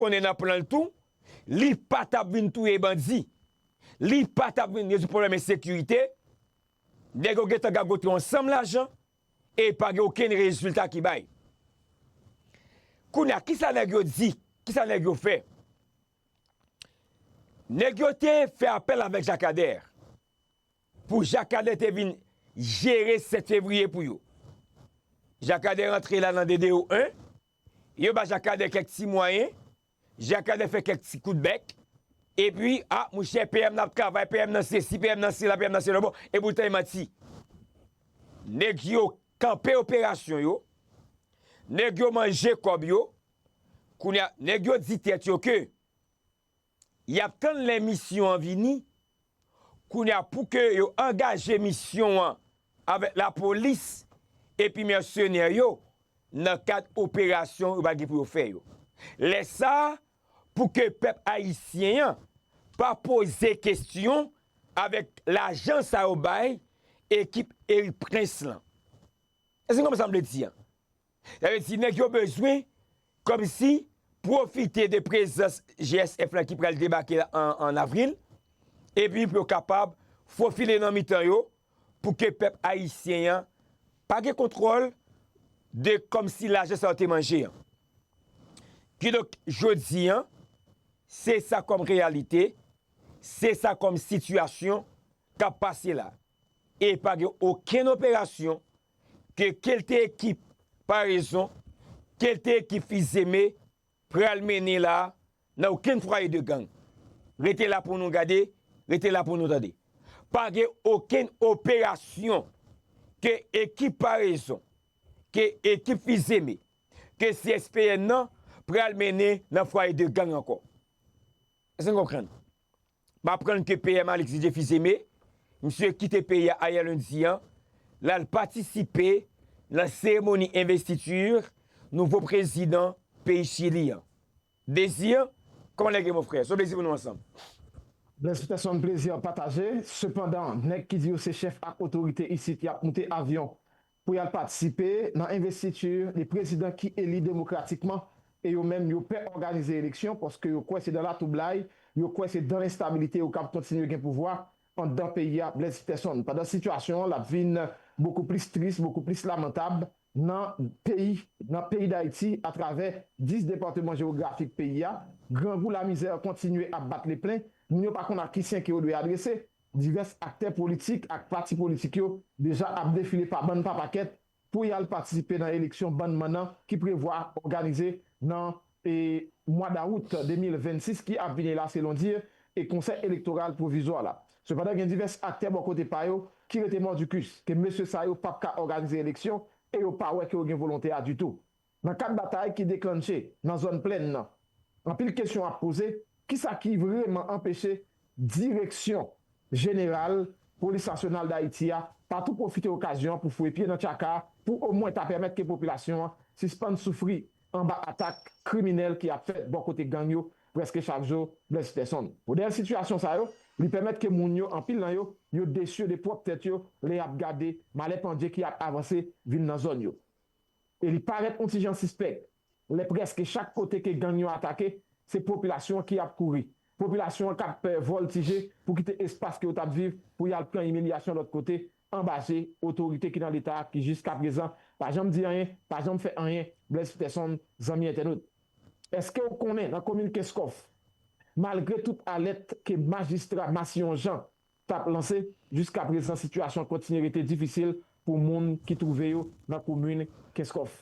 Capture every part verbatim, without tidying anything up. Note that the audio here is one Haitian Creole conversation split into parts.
konnen nan plan l tou, li pa t ap vin touye bandi. Li pa t ap vin rezoud pwoblèm ensekirite. Nèg yo gentan gagote yon sanm lajan e pa gen okenn rezilta ki bay. Kounye a, kisa nèg yo di? Kisa nèg yo fè? Nèg yo te fè apèl avèk Jakadè pou Jakadè te vin jere sèt fevriye pou yo. Jakadè rantre la nan D D O en, yo ba Jakadè kèk ti mwayen, Jakadè fè kèk ti kout bèk, epi, a, monchè, P M nan ap travay, P M nan sesi, P M nan sela, P M nan sela, bon, e poutan e manti. Nèg yo kanpe operasyon yo, nèg yo manje kòb yo, kounye a, nèg yo di tèt yo ke y ap tann lè misyon an vini, kounye a pou ke yo angaje misyon an avèk lapolis epi mèsenè yo nan kad operasyon yo pral gen pou yo fè yo. Lè sa a, pou ke pèp ayisyen an pa poze kesyon avèk lajan sa yo bay ekip Erik Prince lan. Èske w konprann sa m vle di an? Sa vle di nèg yo bezwen kòmsi pwofite de prezans G S F lan ki pral debake an, an avril, epi pou yo kapab fofile nan mitan yo pou ke pèp ayisyen an pa gen kontwòl de kòmsi lajan sa yo te manje an. Kidonk, jodi an, se sa kòm reyalite, se sa kòm sitiyasyon k ap pase la. E pa gen okenn operasyon ke kèlte ekip parezon, kèlte ekip fizeme pral mennen la nan okenn fwaye de gang. Rete la pou nou gade, rete la pou nou tande. Pa gen okenn operasyon ke ekip parezon, ke ekip fizeme, ke C S P N nan pral mennen nan fwaye de gang ankò. Èske n konprann? M aprann ke P M Alexis Dieuphizeme, misye kite peyi a ayè lendi an, l al patisipe nan seremoni envestiti nouvo prezidan peyi Chili an. Désir, kòman nèg yo, mon frè? Se yon plezi pou nou ansanm. Blaise Peterson, plezi an pataje. Sepandan, nèg ki di yo se chèf ak otorite isit, y ap moute avyon pou y al patisipe nan envestiti de prezidan ki eli demokratikman, e yo menm, yo pè òganize eleksyon paske yo kwè se dan latwoublay, yo kwè se dan lenstabilite yo kab kontinye gen pouvwa anndan peyi a, Blaise Peterson. Pandan sitiyasyon an, l ap vin bokou plis tris, bokou plis lamantab nan peyi, nan peyi Dayiti, atravè dis depatman jewografik peyi a, grangou lamizè kontinye ap bat leplen, moun yo pa konn ak ki syen ke yo dwe adrese. Divès aktè politik ak pati politik yo deja ap defile pa bann pa pakèt pou y al patisipe nan eleksyon bann mannan ki prevwa òganize nan e, mwa dawout de mil vennsis ki ap vini la, selon di e Konsèy Elektoral Pwovizwa la. Sepandan, gen divès aktè bò kote pa yo ki rete mòdikis ke mesye sa yo p ap ka òganize eleksyon e yo pa wè ke yo gen volonte a ditou. Nan kad batay ki deklanche nan zòn Plèn nan, anpil kesyon ap poze, kisa ki vrèman anpeche Direksyon Jeneral Polis Nasyonal Dayiti a pa tou pwofite okazyon an pou foure pye nan tchaka a pou omwen ta pèmèt ke popilasyon an sispann soufri anba atak kriminèl ki ap fèt bò kote gang yo prèske chak jou, Blaise Peterson. Modèl sitiyasyon sa yo, li pèmèt ke moun yo, anpil nan yo, yo desi de pwòp tèt yo lè y ap gade malè pandye ki ap avanse vin nan zòn yo. E li parèt yon ti jan sispèk lè prèske chak kote ke gang yo atake, se popilasyon an ki ap kouri. Popilasyon an k ap vòltije pou kite espas ke yo t ap viv pou y al pran imilyasyon lòt kote anba je otorite ki nan Leta a ki jiskaprezan pa janm di anyen, pa janm fè anyen, Blaise Peterson, zanmi entènot. Èske w konnen nan komin Kenskòf, malgre tout alèt ke majistra Massillon Jean t ap lanse, jiskaprezan sitiyasyon an kontinye rete difisil pou moun ki twouve yo nan komin Kenskòf.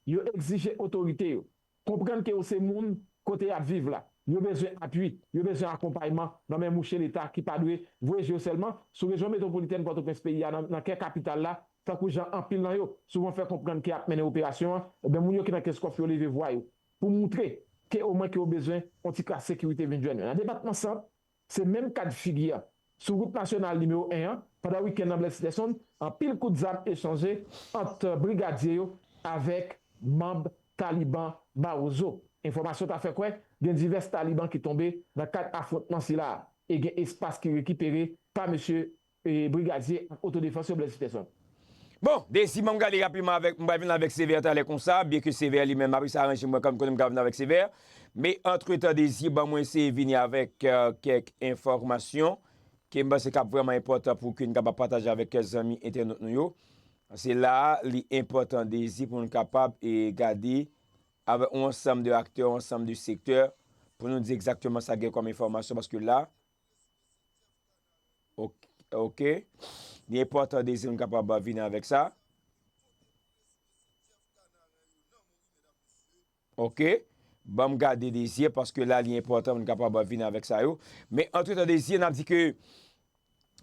Yo egzije otorite yo konprann ke yo se moun kote y ap viv la. Yo bezwen apui, yo bezwen akonpayman nan men mouche Leta ki pa dwe voye je yo sèlman sou rejyon metwopolitèn Pòtoprens peyi a nan, nan kè kapital la, tankou jan anpil nan yo souvan fè konprann ke y ap mennen operasyon an, ebyen moun yo ki nan Kenskòf yo leve vwa yo pou moutre ke omwen ke yo bezwen yon ti kras sekirite vin jwenn yo. Nan depatman Sant, se menm kad figi a. Sou wout nasyonal nimewo en an, pandan wikenn nan Blaise Peterson, anpil kout zam echanje ant brigadye yo avèk manm Taliban Mawozo. Enfòmasyon ta fè kwè gen divès Taliban ki tonbe nan kad afwontman sila a e gen espas ki rekipere pa mesye e brigadye ak otodefans yo, Blaise Peterson. Bon, Dezi, ban m gade rapidman avèk, m pral vin avèk Sevè talè konsa, byenke Sevè li menm, apre sa aranje mwen, kòm konnen m ka vin avèk Sevè. Men antretan, Dezi, ban mwen eseye vini avèk, euh, kèk enfòmasyon ke m panse k ap vrèman enpòtan pou ke n kapab pataje avèk kèk zanmi entènot nou yo. Se la a, li enpòtan, Dezi, pou nou kapab, e, gade avèk yon ansanm de aktè, yon ansanm de sektè, pou nou di egzakteman sa gen kòm enfòmasyon, paske la, ok, ok, li enpòtan, Dezi, nou kapab vini avèk sa. Ok, ban m gade, Dezi, paske la, li enpòtan pou nou kapab vini avèk sa yo. Men antretan, Dezi, n ap di ke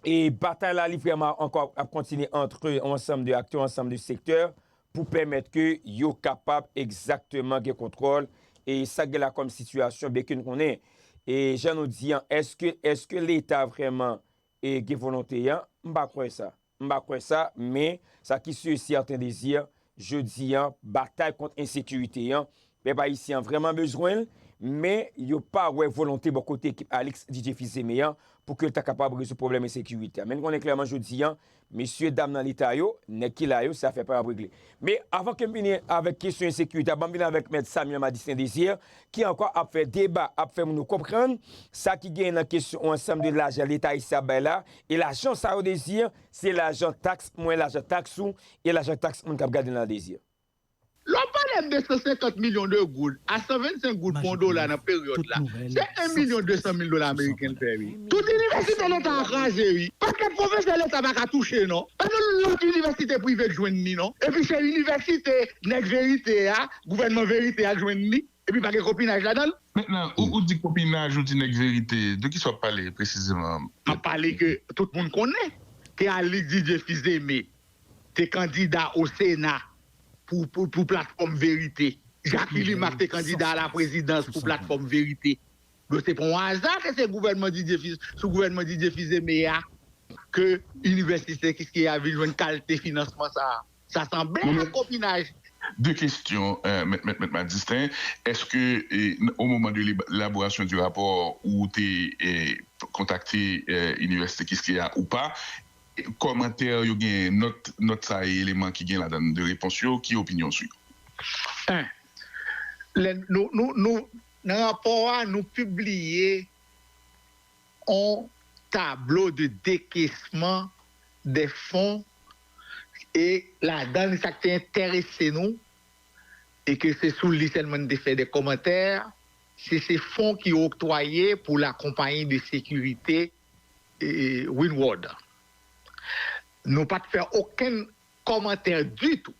e batay la, li vrèman ankò ap kontinye ant yon ansanm de aktè, yon ansanm de sektè, pou pèmèt ke yo kapab egzakteman gen kontwòl e sa k gen la kòm sitiyasyon, byenke n konnen, e jan nou di an, èske, èske Leta vrèman, e, gen volonte an? M pa kwè sa. M pa kwè sa, men sa ki si e sèten, Dezi, jodi an, batay kont ensekirite an, pèp ayisyen an vrèman bezwen l, men yo pa wè volonte bò kote ekip Alix Didier Fils-Aimé an pou ke l ta kapab rezoud pwoblèm ensekirite a. Men n konnen klèman jodi an, mesye dam nan Leta yo, nèg ki la yo, se afè pa yo ap regle. Men avan ke m vini avèk kesyon ensekirite a, ban m vin avèk Mèt Samuel Madistin Désir, ki ankò ap fè deba, ap fè moun yo konprann sa ki genyen nan kesyon yon ansanm de lajan Leta ayisyen ap bay la, e lajan sa yo, Désir, se lajan taks mwen, lajan taks ou, e lajan taks moun k ap gade n lan, Désir. Lè w pale m de san senkant milyon de goud a san vennsenk goud pou yon dola nan peryòd la, se en milyon de san mil dola ameriken l fè, wi. Tout inivèsite Leta a kraze, wi. Pakèt pwofesè Leta pa ka touche, non. Pa gen lòt inivèsite prive k jwenn li, non. Epi se inivèsite nèg Verite a, gouvènman Verite a k jwenn li. Epi pa gen kopinaj ladan l. Mentnan, ou, ou di kopinaj, ou di nèg Verite. De kisa w ap pale presizeman? M ap pale ke tout moun konnen ke Alix Didier Fils-Aimé te kandida o Sena pou, pou, pou platfòm Verite. Jacques Lilimax te kandida a la prezidans pou platfòm Verite. Donk, se pa yon aza ke se gouvènman Didier Fils, sou gouvènman Didier Fils-Aimé a, ke Inivèsite Kiskeya vin jwenn kalite finansman sa a. Sa sanble ak kopinaj. De kesyon, euh, mèt, mèt, mèt Madistin, èske, eh, o moman de lib-, elaborasyon di rapò, ou te, eh, kontakte, eh, Inivèsite Kiskeya ou pa? Kòmantè yo gen, nòt, nòt sa e eleman ki gen ladan de repons yo, ki opinyon w sou yo? En, lè nou, nou, nou, nan rapò a, nou pibliye yon tablo de décaissement des fonds, e ladan li, sa k te enterese nou, e ke se sou li sèlman n te fè de kòmantè, se, se fon ki oktwaye pou la konpayi de sekirite, e, Windward. Nou pa t fè okenn kòmantè ditou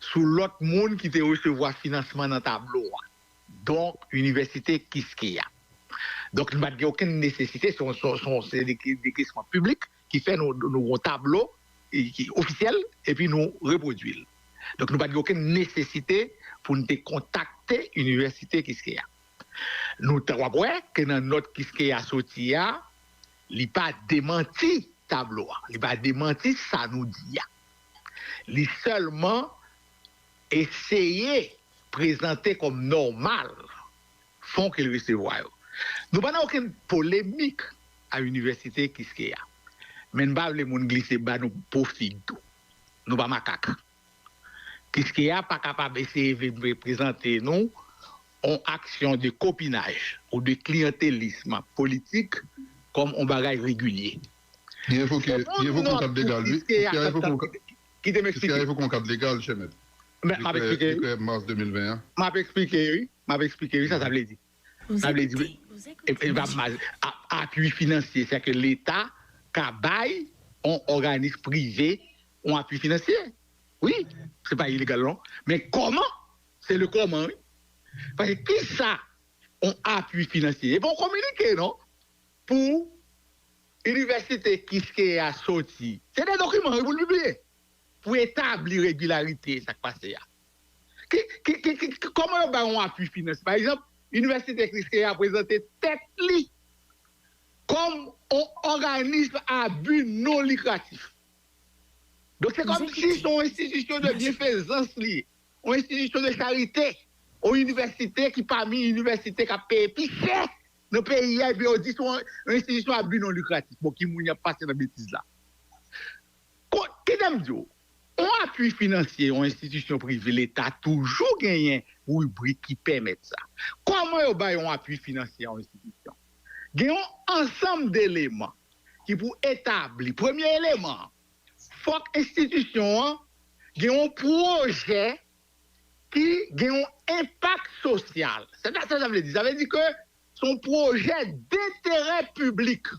sou lòt moun ki te resevwa finansman nan tablo a. Donk, Inivèsite Kiskeya. Donk, nou pa t gen okenn nesesite, se yon, se yon, se yon, se de, dekesman piblik ki fè nou, nou gen yon tablo, e, ki ofisyèl, epi nou repwodui l. Donk, nou pa t gen okenn nesesite pou n te kontakte Inivèsite Kiskeya. Nou t-, w ap wè ke nan nòt Kiskeya soti a, li pa demanti tablo a. Li pa demanti sa nou di a. Li sèlman eseye prezante kòm nòmal fon ke l resevwa yo. Nou pa nan okenn polemik a Inivèsite Kiskeya. Men n pa vle moun glise ba nou pwofi tou. Nou pa makak. Kiskeya pa kapab eseye vin prezante nou yon aksyon de kopinaj ou de kliyantelism politik kòm yon bagay regilye. Li evoke, li evoke yon kad legal, wi. Kiskeya, kite m eksplike. Kiskeya evoke yon kad legal, chè mèt. M ap eksplike, wi. Dekrè mas de mil ven an. M ap eksplike, wi. M ap eksplike, wi, sa sa vle di. Sa vle di, e, e, a-, apui finansye, sètadi ke Leta ka bay yon òganis prive yon apui finansye. Wi, se pa ilegal, non. Men kòman? Se le kòman, wi. Paske kisa yon apui finansye? E pa yon kominike, non. Pou Inivèsite Kiskeya soti. Se de dokiman, wi, pou l pibliye. Pou etabli regilarite sa k pase a. Ki, ki, ki, ki, ki, kòman yo bay yon apui finansye? Pa egzanp, Inivèsite Kiskeya prezante tèt li kòm yon òganis a bi non likratif. Donk, se kòmsi se yon enstitisyon de byenfezans li ye, yon enstitisyon de charite, yon inivèsite ki pami inivèsite k ap peye pi chè nan peyi a, epi yo di se yon, yon enstitisyon a bi non likratif. Bon, ki moun y ap pase nan betiz la? Ko-, kite m di w, Yon apui finansye yon enstitisyon prive, Leta toujou genyen ribrik ki pèmèt sa. Kòman yo bay yon apui finansye a yon enstitisyon? Gen yon ansanm deleman ki pou etabli. Premye eleman an, fòk enstitisyon an gen yon pwojè ki gen yon enpak sosyal. Se sa sa vle di. Sa vle di ke se yon pwojè denterè piblik.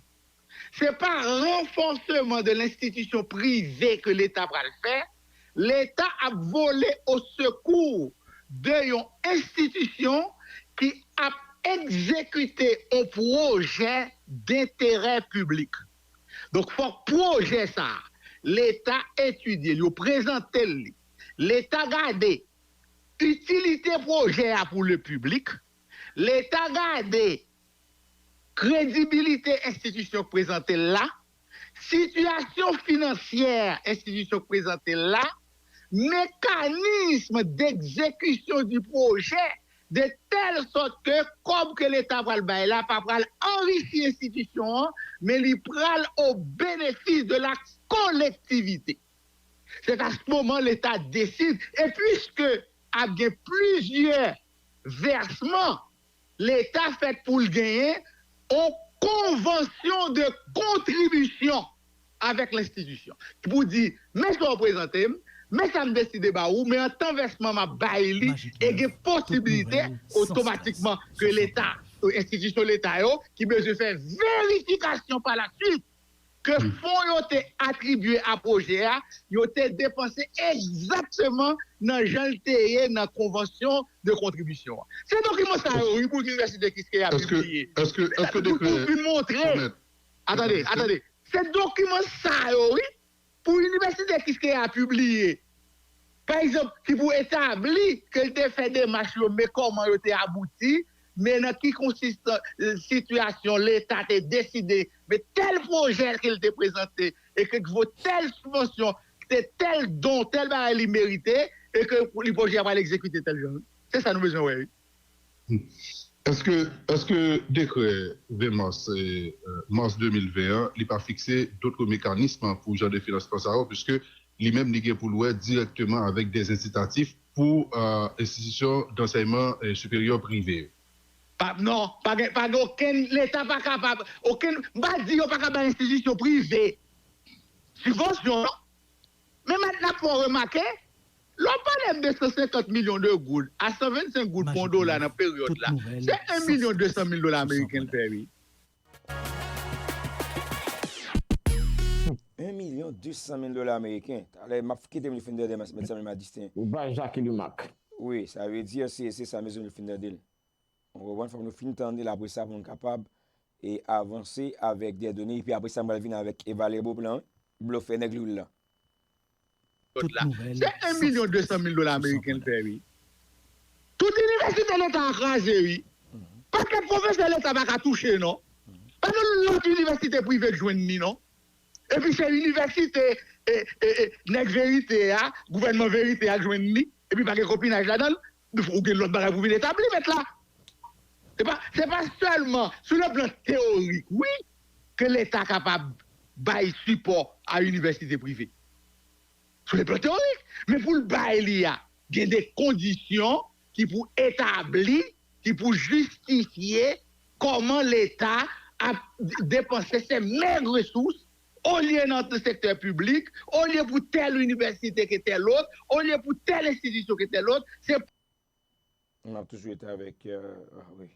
Se pa ranfòseman de lenstitisyon prive ke Leta pral fè. Leta ap vole o sekou de yon enstitisyon ki ap egzekite yon pwojè denterè piblik. Donk, fòk pwojè sa a, Leta etidye l, yo prezante l li. Leta gade itilite pwojè a pou le piblik. Leta gade kredibilite enstitisyon k prezante l la, sitiyasyon finansyè enstitisyon k prezante l la, mekanism degzekisyon di pwojè, de tèl sòt ke kòb ke Leta pral bay la pa pral anrichi enstitisyon an, men li pral o benefis de la kolektivite. C'est à ce moment Leta deside, e piske ap gen plizyè vèsman, Leta fèt pou l genyen yon konvansyon de kontribisyon avèk lenstitisyon. Ki pou di, men sa w prezante m, men sa m deside ba ou, men an tan vèsman m ap bay li, e gen posibilite otomatikman ke Leta, enstitisyon Leta yo, ki bezwen fè verifikasyon pa la swit, ke fon yo te atribye a pwojè a, yo te depanse egzakteman nan jan l te ye nan konvansyon de kontribisyon an. Se dokiman sa yo, wi, pou Inivèsite Kiskeya pibliye. Pou, pou vin montre. Atande, atande. Se dokiman sa yo, wi, pou Inivèsite Kiskeya pibliye. Pa egzanp, ki pou etabli ke l te fè demach yo, men kòman yo te abouti, men nan ki konsistans, sitiyasyon Leta te deside, men tèl pwojè ke l te prezante, e ke vo tèl sibvansyon, ke tèl don, tèl bagay li merite, e ke li pwojè a pral egzekite tèl jan. Se sa nou bezwen wè, wi. Èske, èske dekrè ven mas, mas de mil ven an, li pa fikse dòt mekanism pou jan de finansman sa yo, piske li menm li gen pou l wè dirèkteman avèk de ensitatif pou enstitisyon dansèyman siperyè prive yo? Pa, non, pa gen, pa gen okenn, Leta pa kapab, okenn, m pa di yo pa ka bay enstitisyon prive sibvansyon, non. Men mèt n ap fè w remake, lè w pale m de san senkant milyon de goud a san vennsenk goud pou yon dola nan peryòd la, se en milyon de san mil dola ameriken l fè, wi. En milyon de san mil dola ameriken. Talè, m ap kite m li fin tande mèt Samuel Madistin. Ou bay Jackie Lumac. Wi, sa vle di se, se sa, mezanmi, li fin tande l. Ou konprann, fòk nou fin tande l apre sa pou nou kapab e avanse avèk de done, epi apre sa, m pral vin avèk Evalye Beauplan, wi. Blofè nèg lwil la. Tout nouvèl. Se en milyon de san mil dola ameriken l fè, wi. Tout inivèsite Leta a kraze, wi. Pakèt pwofesè Leta pa ka touche, non. Pa gen lòt inivèsite prive k jwenn li, non. Epi se inivèsite nèg verite a, gouvènman verite a k jwenn li. Epi pa gen kopinaj ladan l. Ou gen lòt bagay pou vin etabli, mèt la. Se pa, se pa sèlman sou le plan teyorik, wi, ke Leta kapab bay sipò a inivèsite prive. Sou le plan teyorik, men pou l bay li a, gen de kondisyon ki pou etabli, ki pou jistifye kòman Leta ap depanse se mèg resous, olye nan sektè piblik, olye pou tèl inivèsite ke tèl lòt, olye pou tèl enstitisyon ke tèl lòt, se. M ap toujou rete avèk, wi.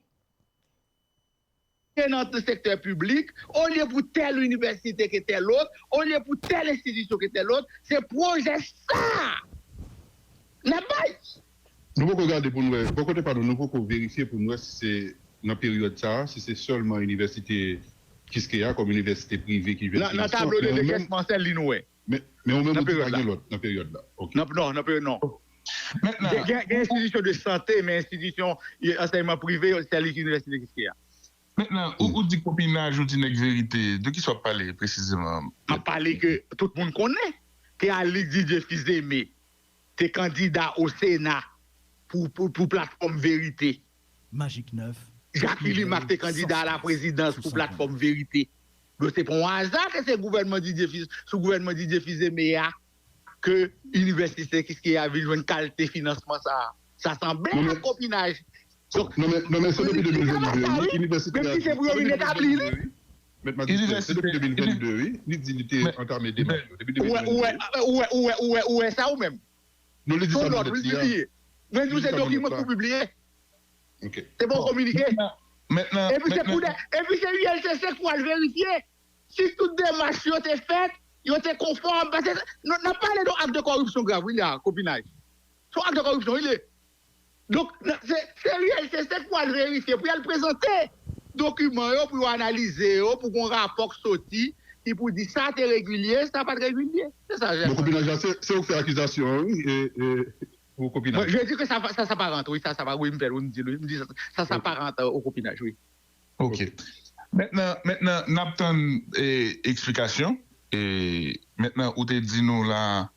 Ke nan sektè piblik, olye pou tèl inivèsite ke tèl lòt, olye pou tèl enstitisyon ke tèl lòt, se pwojè sa a n ap bay. Nou poko gade pou n wè, bò kote pa nou, nou poko verifye pou n wè si se nan peryòd sa a, si se sèlman inivèsite Kiskeya kòm inivèsite prive ki jwenn finansman. Nan tablo de dechèsman, sèl li nou wè. Men, men ou menm ou di pa gen lòt nan peryòd la. Ok. Nan, non, nan peryòd, non. Gen, gen enstitisyon de sante, men enstitisyon ansèyman prive, sèl inivèsite Kiskeya. Mentnan, ou, ou di kopinaj, ou di nèg verite. De kisa w ap pale presizeman? M ap pale ke tout moun konnen ke Alix Didier Fils-Aimé te kandida o Sena pou, pou, pou platfòm Verite. Magic nèf. Jacques Philimac te kandida a la prezidans pou platfòm Verite. Donk se pa yon aza ke se gouvènman Didier Fils, sou gouvènman Didier Fils-Aimé a, ke Inivèsite Kiskeya vin jwenn kalite finansman sa a. Sa sanble ak kopinaj. Donk, non, men, non, men se depi de mil vennde, wi, Inivèsite a, menm si se pou yo vin etabli li. Mèt Majistra, se depi de mil vennde, wi, li di li te antame demach yo. Depi de mil vennde. Ou wè, ou wè, ou wè, ou wè, ou wè, ou wè sa ou menm? Non, li di sa nan lèt li a. Mwen di w se dokiman k pou pibliye. Se pa yon kominike. Epi se pou de, epi se U L C C k pou al verifye si tout demach yo te fèt, yo te konfòm. Paske n ap pale de ak de kòripsyon grav, wi, la, kopinaj. Se yon ak de kòripsyon, wi, li ye. Donk, se, se U L C C k pou al verifye, pou y al prezante dokiman yo, pou yo analize yo, pou gon rapò k soti, ki pou di sa te regilye, sa pa t regilye. Se sa, Jèm. Bon, kopinaj la, se, se ou k fè akizasyon an, wi, e, e, pou kopinaj. Bon, je dis que ça, ça, ça pa rantre, wi, sa, sa pa, wi, m fè l, wi, m di l, wi, m di sa, sa, sa pa rantre o kopinaj, wi. Ok. Mentnan, mentnan, n ap tann, e, eksplikasyon. E, mentnan, ou te di nou la,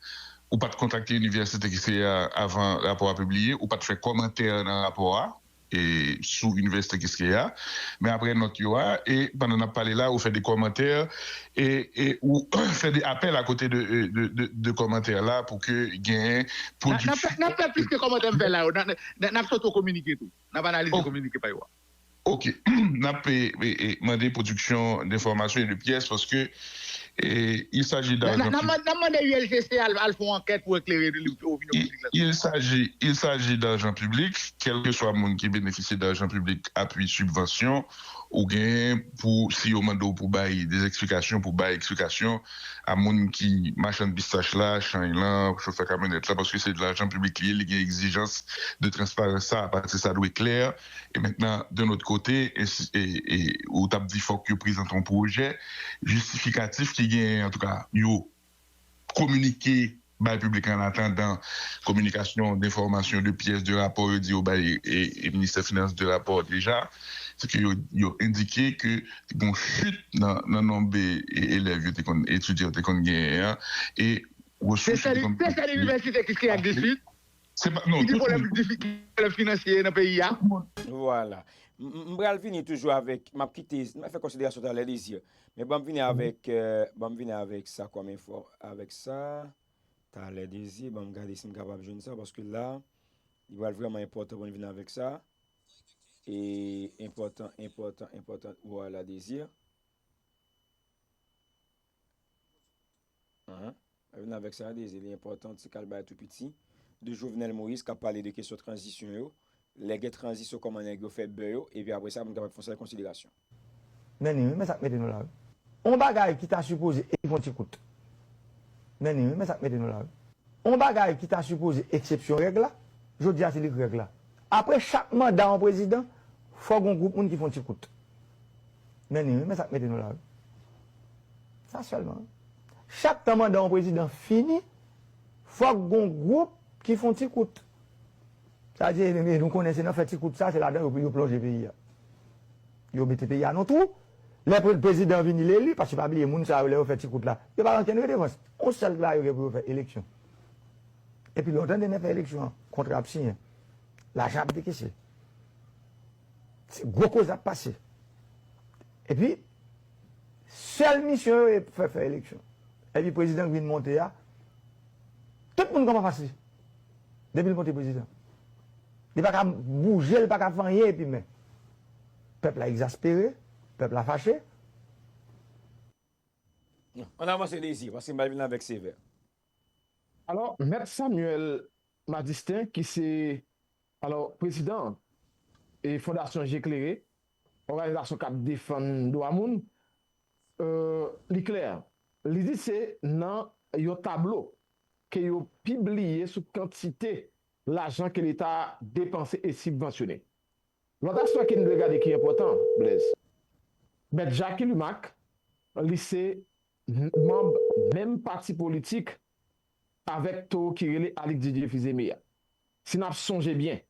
ou pa t kontakte Inivèsite Kiskeya avan rapò a pibliye, ou pa t fè kòmantè nan rapò a, e, sou Inivèsite Kiskeya. Men apre nòt yo a, e pandan n ap pale la, ou fè de kòmantè, e, e ou fè de apèl akote de, de, de, de kòmantè la pou ke genyen pwodiksyon. N ap fè, n ap fè plis ke kòmantè m fè la yo. N ap, n ap, n ap sot o kominike tou. N ap analize kominike pa yo a. Ok. N ap, e, e, e, mande pwodiksyon d'informations et de pièces paske, e, il s'agit d'argent public. N ap mande U L C C al, al fè yon ankèt pou eklere li, opinyon piblik la. Il s'agit, il s'agit d'argent public, kèlkeswa moun ki benefisye d'argent public, apui, sibvansyon, ou gen pou, si yo mande w pou bay de eksplikasyon, pou bay eksplikasyon a moun ki machann pistach la, chanj lan, chofè kamyonèt la, paske se de l'argent public li ye, li gen egzijans de transparans sa, apati sa dwe klè. E mentnan, de lòt kote, e, e, e, ou t ap di fòk yo prezante yon pwojè jistifikatif ki gen, antouka, yo kominike bay piblik an atandan kominikasyon, d'informations, de pièces, de rapò yo di yo bay, e, e Ministè Finans de rapò deja, se ke yo, yo endike ke gon chit nan, nan nonb, e, elèv yo te konn, etidyan yo te konn genyen an, e resous yo te konn. Se sèl inivèsite ki, ki an desit. Se pa, non, ki gen pwoblèm, ki gen pwoblèm finansye nan peyi a. Vwala. M, m, m pral vini toujou avèk, m ap kite, m ap fè konsiderasyon talè, Désir. Men ban m vini avèk, euh, ban m vini avèk sa kòm enfo, avèk sa. Talè, Désir, ban m gade si m kapab jwenn sa, paske la, li pral vrèman enpòtan pou n vin avèk sa. E enpòtan, enpòtan, enpòtan. Vwala, Désir. Ahan. Vin avèk sa, Désir, li enpòtan, ti kal bay tou piti. De Jovenel Moïse k ap pale de kesyon tranzisyon yo. Lè gen tranzisyon, kòman nèg yo fè bè yo, epi apre sa, pou n kapab fè yon sèl konsiderasyon. Men ni wi, men sa k mete nou la wi. On bagay ki ta sipoze e ki fon ti kout. Men ni wi, men sa k mete nou la wi. On bagay ki ta sipoze eksepsyon règ la, jodi a se li k règ la. Apre chak manda on prezidan, fò gon gwoup moun ki fon ti kout. Men ni wi, men sa k mete nou la wi. Sa sèlman wi. Chak tan manda on prezidan fini, fòk gon gwoup ki fon ti kout. Sa di, e, e, nou konnen se nan fè ti kout sa, se ladan yo, yo plonje peyi a. Yo mete peyi a nan twou. Lè pre-, prezidan vini, li eli, paske pa bliye, moun sa yo, lè yo fè ti kout la, yo pa rann kenn redevans. On sèl bagay yo gen pou yo fè, eleksyon. Epi lè w tande nèg fè eleksyon an, kontra ap siyen. Lajan ap dekese. Se gwo koze ap pase. Epi, sèl misyon yo e fè, fè eleksyon. Epi prezidan k vin monte a, tout moun konn fas li. Depi l monte prezidan. Li pa ka bouje, li pa ka fè anyen epi men. Pèp la egzaspere, pèp la fache. Ann avanse Désir, paske m pral vin avèk Sevè. Alò, Mèt Samuel Madistin, ki se, alò, prezidan e Fondasyon Je Klere, òganizasyon k ap defann dwa moun, euh, li klè. Li di se nan yon tablo ke yo pibliye sou kantite lajan ke Leta depanse e sibvansyone. Lòt aspè ke n dwe gade ki enpòtan, Blaise, Mèt Jacky Lumac, li se n-, manm menm pati politik avèk towo ki rele Alix Didier Fils-Aimé a. Si n ap sonje byen,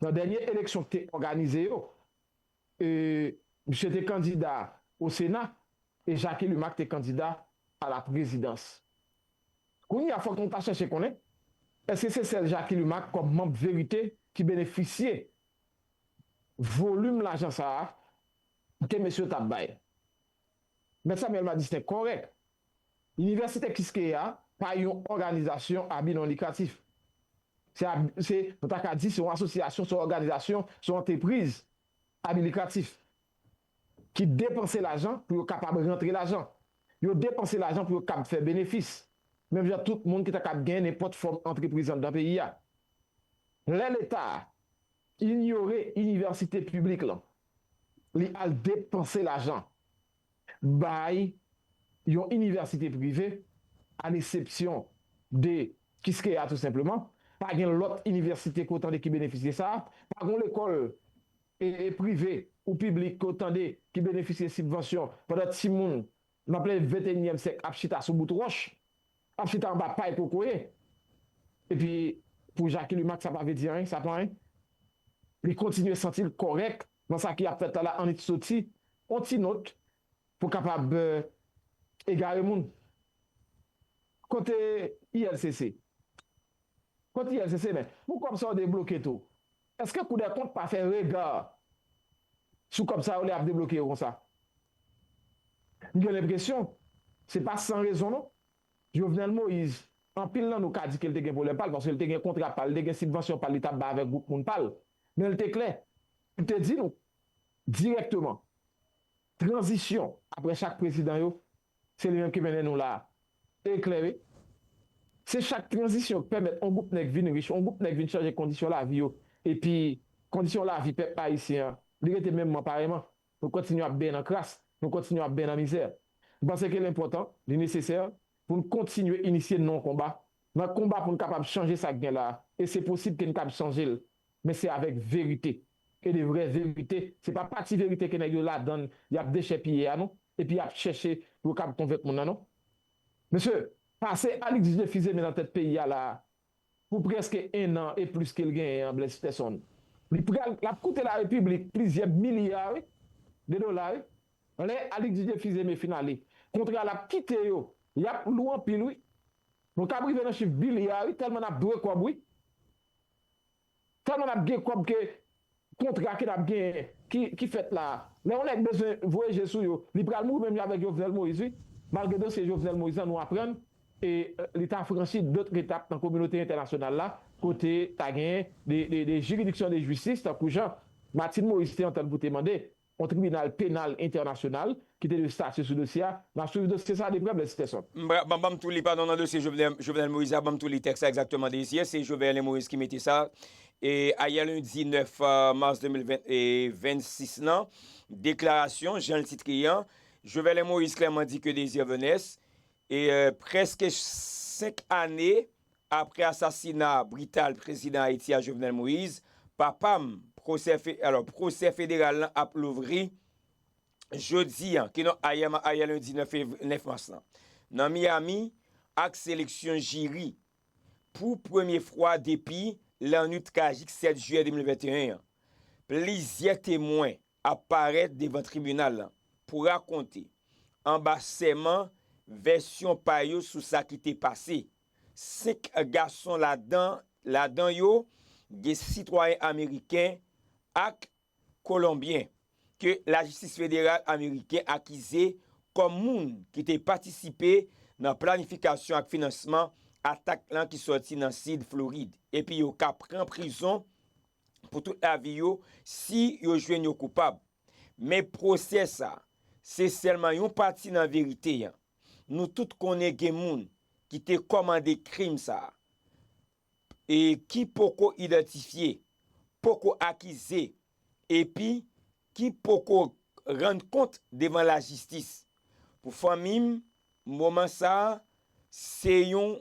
nan dènye eleksyon ki te òganize yo, e, misye te kandida o Sena e Jacky Lumac te kandida a la prezidans. Kounye a, fòk nou ta chèche konnen, èske se sèl Jacky Lumac kòm manm Verite ki benefisye volim lajan sa a ke mesye yo t ap bay? Mèt Samuel Madistin kòrèk. Inivèsite Kiskeya pa yon òganizasyon a bi non likratif. Se, a- se, nou ta ka di se yon asosyasyon, se yon òganizasyon, se yon antrepriz a bi likratif ki depanse lajan pou yo kapab rantre lajan. Yo depanse lajan pou yo kab fè benefis. Menm jan tout moun ki ta kab gen nenpòt fòm antrepriz anndan peyi a. Lè Leta inyore inivèsite piblik lan, li al depanse lajan bay yon inivèsite prive, a lesepsyon de Kiskeya tou senpleman. Pa gen lòt inivèsite ke w tande ki benefisye sa. Pa gen lekòl e, e prive ou piblik ke w tande ki benefisye sibvansyon pandan timoun nan plen venteyinyèm syèk ap chita sou bout wòch, ap chita anba pay kokoye. Epi, pou Jacky Lumac, sa pa vle di anyen, sa pa anyen. Li kontinye santi l kòrèk nan sa ki ap fèt la, la annik soti on ti nòt pou kapab eh, egare moun. Kote I L C C? Kote I L C C, men? Pou kòb sa yo debloke tou, èske Cour des Comptes pa fè rega sou kòb sa yo lè y ap debloke yo konsa? M gen lenpresyon, se pa san rezon non. Jovenel Moïse, anpil nan nou ka di ke l te gen pwoblèm pa l, paske l te gen kontra pa l, li te gen sibvansyon pa l, li t ap bay avèk gwoup moun pa l. Men l te klè. Li te di nou dirèkteman, tranzisyon apre chak prezidan yo, se li menm ki mennen nou la a. E klè, wi. Se chak tranzisyon ki pèmèt yon gwoup nèg vin rich, yon gwoup nèg vin chanje kondisyon lavi yo. Epi, kondisyon lavi pèp ayisyen an, li rete menmman parèyman. Nou kontinye ap benyen nan kras, nou kontinye ap benyen nan mizè. M panse ke l enpòtan, li nesesè pou n kontinye inisye n nan yon konba. Nan konba pou n kapab chanje sa k gen la a. E se posib ke n kab chanje l. Men se avèk verite. E de vrè verite. Se pa pati verite ke nèg yo ladann, y ap dechèpiye a non. Epi y ap chèche pou yo kab konvenk moun nan non. Mesye, pase Alix Didier Fils-Aimé nan tèt peyi a la a, pou prèske en an e plis ke l genyen an, Blaise Peterson. Li pral, l ap koute larepiblik plizyè milya, wi, de dola, wi. Lè Alix Didier Fils-Aimé fin ale, kontra l ap kite yo, y ap lou anpil, wi. Nou kab rive nan chif bilya, wi, tèlman n ap dwe kòb, wi. Tèlman n ap gen kòb ke kontra ke n ap genyen ki, ki fèt la a. Lè yon nèg bezwen voye je sou yo, li pral mouri menm jan avèk Jovenel Moïse, wi. Malgre dosye Jovenel Moïse lan, nou aprann, e, e, li ta franchi dòt etap nan kominote entènasyonal la, kote ta genyen de, de, de jiridiksyon de jistis, tankou jan Martine Moïse te antann pou te mande, yon tribinal penal entènasyonal ki te dwe statye sou dosye a. N ap swiv dosye sa a de prè, Blaise Peterson. Ban m tou li, padon, nan dosye Jovenel, Jovenel Moïse la, ban m tou li tèks la egzakteman, Désir. Se Jovenel Moïse ki mete sa. E ayè lendi nèf mas de mil ven, e vennsis nan, deklarasyon, jan l titre an, Jovenel Moïse klèman di ke Désir Venès, e, e, prèske senk ane apre asasina brital prezidan Ayiti a Jovenel Moïse, papa m, pwosè fe, alò, pwosè federal lan ap louvri jodi a, ki non ayè, ayè lendi nèf, nèf mas lan, nan Miami, ak seleksyon jiri pou premye fwa depi lannwit trajik sèt jiyè de mil venteyen an. Plizyè temwen ap parèt devan tribinal lan pou rakonte anba sèman vèsyon pa yo sou sa ki te pase. Senk gason ladan, ladan yo gen sitwayen ameriken ak kolonbyen ke lajistis federal ameriken akize kòm moun ki te patisipe nan planifikasyon ak finansman atak lan ki sòti nan sid Florid, epi yo ka pran prizon pou tout lavi yo si yo jwenn yo koupab. Men pwosè sa, se sèlman yon pati nan verite an. Nou tout konnen gen moun ki te kòmande krim sa a, e ki poko idantifye, poko akize, epi ki poko rann kont devan lajistis. Pou fanmi m, moman sa a, se yon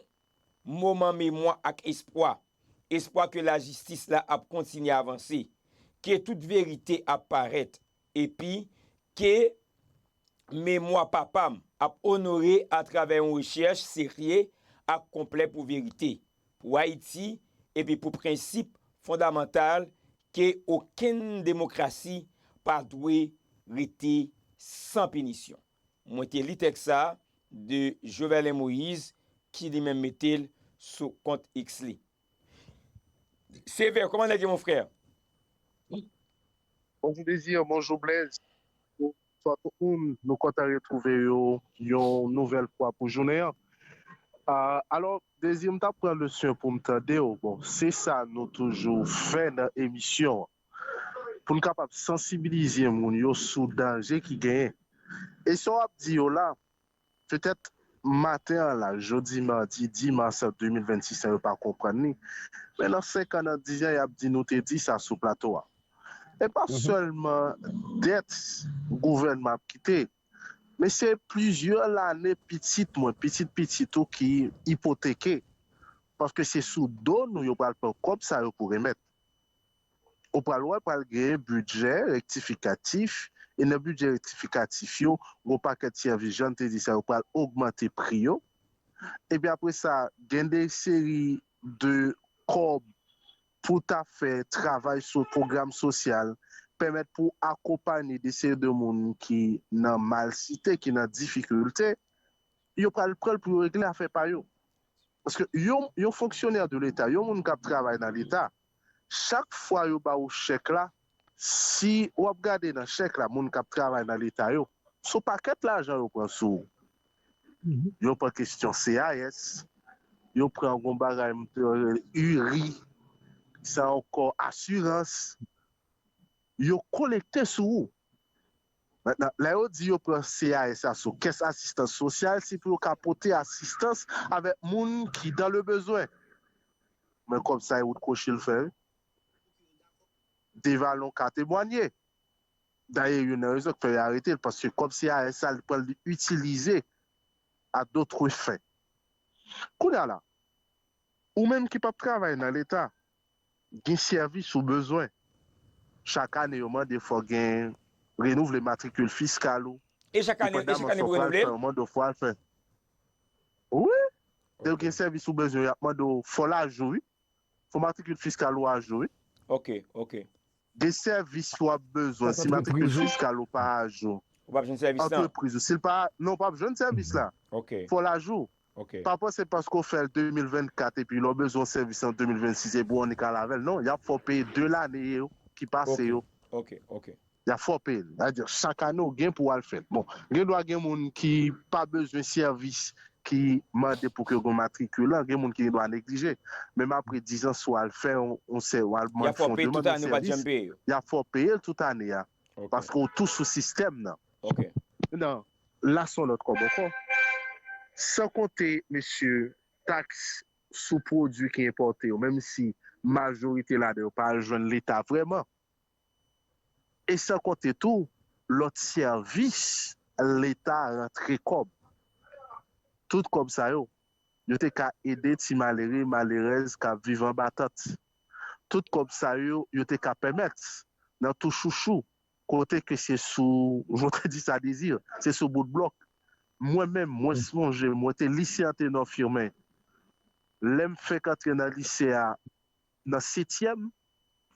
moman memwa ak espwa. Espwa ke lajistis la ap kontinye avanse, ke tout verite ap parèt, epi ke memwa papa m ap onore atravè yon rechèch serye ak konplè pou verite, pou Ayiti, epi pou prensip fondamantal ke okenn demokrasi pa dwe rete san pinisyon. Mwen te li tèks sa a de Jovenel Moïse, ki li menm mete l sou kont X li. Sévère, kòman nèg yo, mon frè? Bonjou Désir, bonjou Blaise. Bonswa tout moun. Nou kontan retwouve yo yon nouvèl fwa pou jounen an. Ah, alò, Dezi, m t ap pran leson pou m tande w. Bon, se sa nou toujou fè nan emisyon an. Pou n kapab sansibilize moun yo sou danje ki genyen. E sa w ap di yo la, petèt maten an la, jodi madi di mas de mil vennsis an, yo pa konprann li. Men nan senk an, nan diz an, y ap di nou te di sa sou plato a. E pa sèlman dèt gouvènman ap kite, men se plizyè lane pitit mwen, pitit pitit ou ki ipoteke. Paske se sou do nou yo pral pran kòb sa yo pou remèt. Ou pral wè, pral gen bidjè rektifikatif, e nan bidjè rektifikatif yo, gon pakèt sèvis, jan m te di sa, yo pral ogmante pri yo. Epi apre sa, gen de seri de kòb pou ta fè travay sou pwogram sosyal, pèmèt pou akonpanye de seri de moun ki nan malsite, ki nan difikilte, yo pral pran l pou yo regle afè pa yo. Paske yon, yon fonksyonè de Leta, yon moun k ap travay nan Leta, chak fwa yo ba ou chèk la, si w ap gade nan chèk la, moun k ap travay nan Leta yo, se yon pakèt lajan yo pran sou ou. Yo pran kesyon C A S, yo pran yon bagay, m te rele uri, sa ankò asirans, yo kolekte sou ou. Mentnan, lè yo di yo pran C A S la sou kès asistans sosyal, se pou yo ka pote asistans avèk moun ki dans le besoin. Men kòb sa, e wout kwochi l fè, wi. Devalon ka temwanye. Dayè, youn nan rezon k fè yo arete l, paske kòb C A S la, li pran l itilize à d'autres fins. Kounye a la, ou menm ki p ap travay nan Leta, gen sèvis ou bezwen. Chak ane, yo mande fò gen renouvle matrikil fiskal ou. E chak ane, e chak ane pou renouvle? Yo mande fò al fè. Wi. Depi gen sèvis ou bezwen, y ap mande w fò l ajou, wi. Fò matrikil fiskal ou ajou, wi. Ok, ok. Gen sèvis w ap bezwen, si matrikil fiskal ou pa ajou. Ou p ap jwenn sèvis lan. Antrepriz ou, si l pa, non, ou p ap jwenn sèvis la. Ok. Fò l ajou. Ok. Pa panse paske w fè l de mil vennkat epi lè w bezwen yon sèvis an de mil vennsis epi w annik al avè l. Non, y ap fè w peye de lane yo ki pase yo. Ok, ok. Y ap fè w peye l. Sa vle di, chak ane w gen pou w al fè l. Bon, gen dwa gen moun ki pa bezwen sèvis ki mande pou ke w gen matrikil lan, gen moun ki gen dwa neglije. Menm apre diz an, si w al fè yon, yon sè, w al mande fè yon demann yon sèvis, y ap fè w peye l tout ane a. Ok. Paske w tou sou sistèm nan. Ok. Non, la se yon lòt kòb ankò. San konte, mesye, taks sou pwodui ki enpòte yo, menm si majorite ladan yo pa al jwenn Leta vrèman. E san konte tou, lòt sèvis Leta rantre kòb. Tout kòb sa yo, yo te ka ede ti malere, malerèz k ap viv anba tant. Tout kòb sa yo, yo te ka pèmèt nan tou chouchou, kote ke se sou, jan w te di sa, Dezi, se sou bout blòk. Mwen menm, mwen sonje, mwen te lise Antenò Firmin. Lè m fenk antre nan lise a, nan setyèm,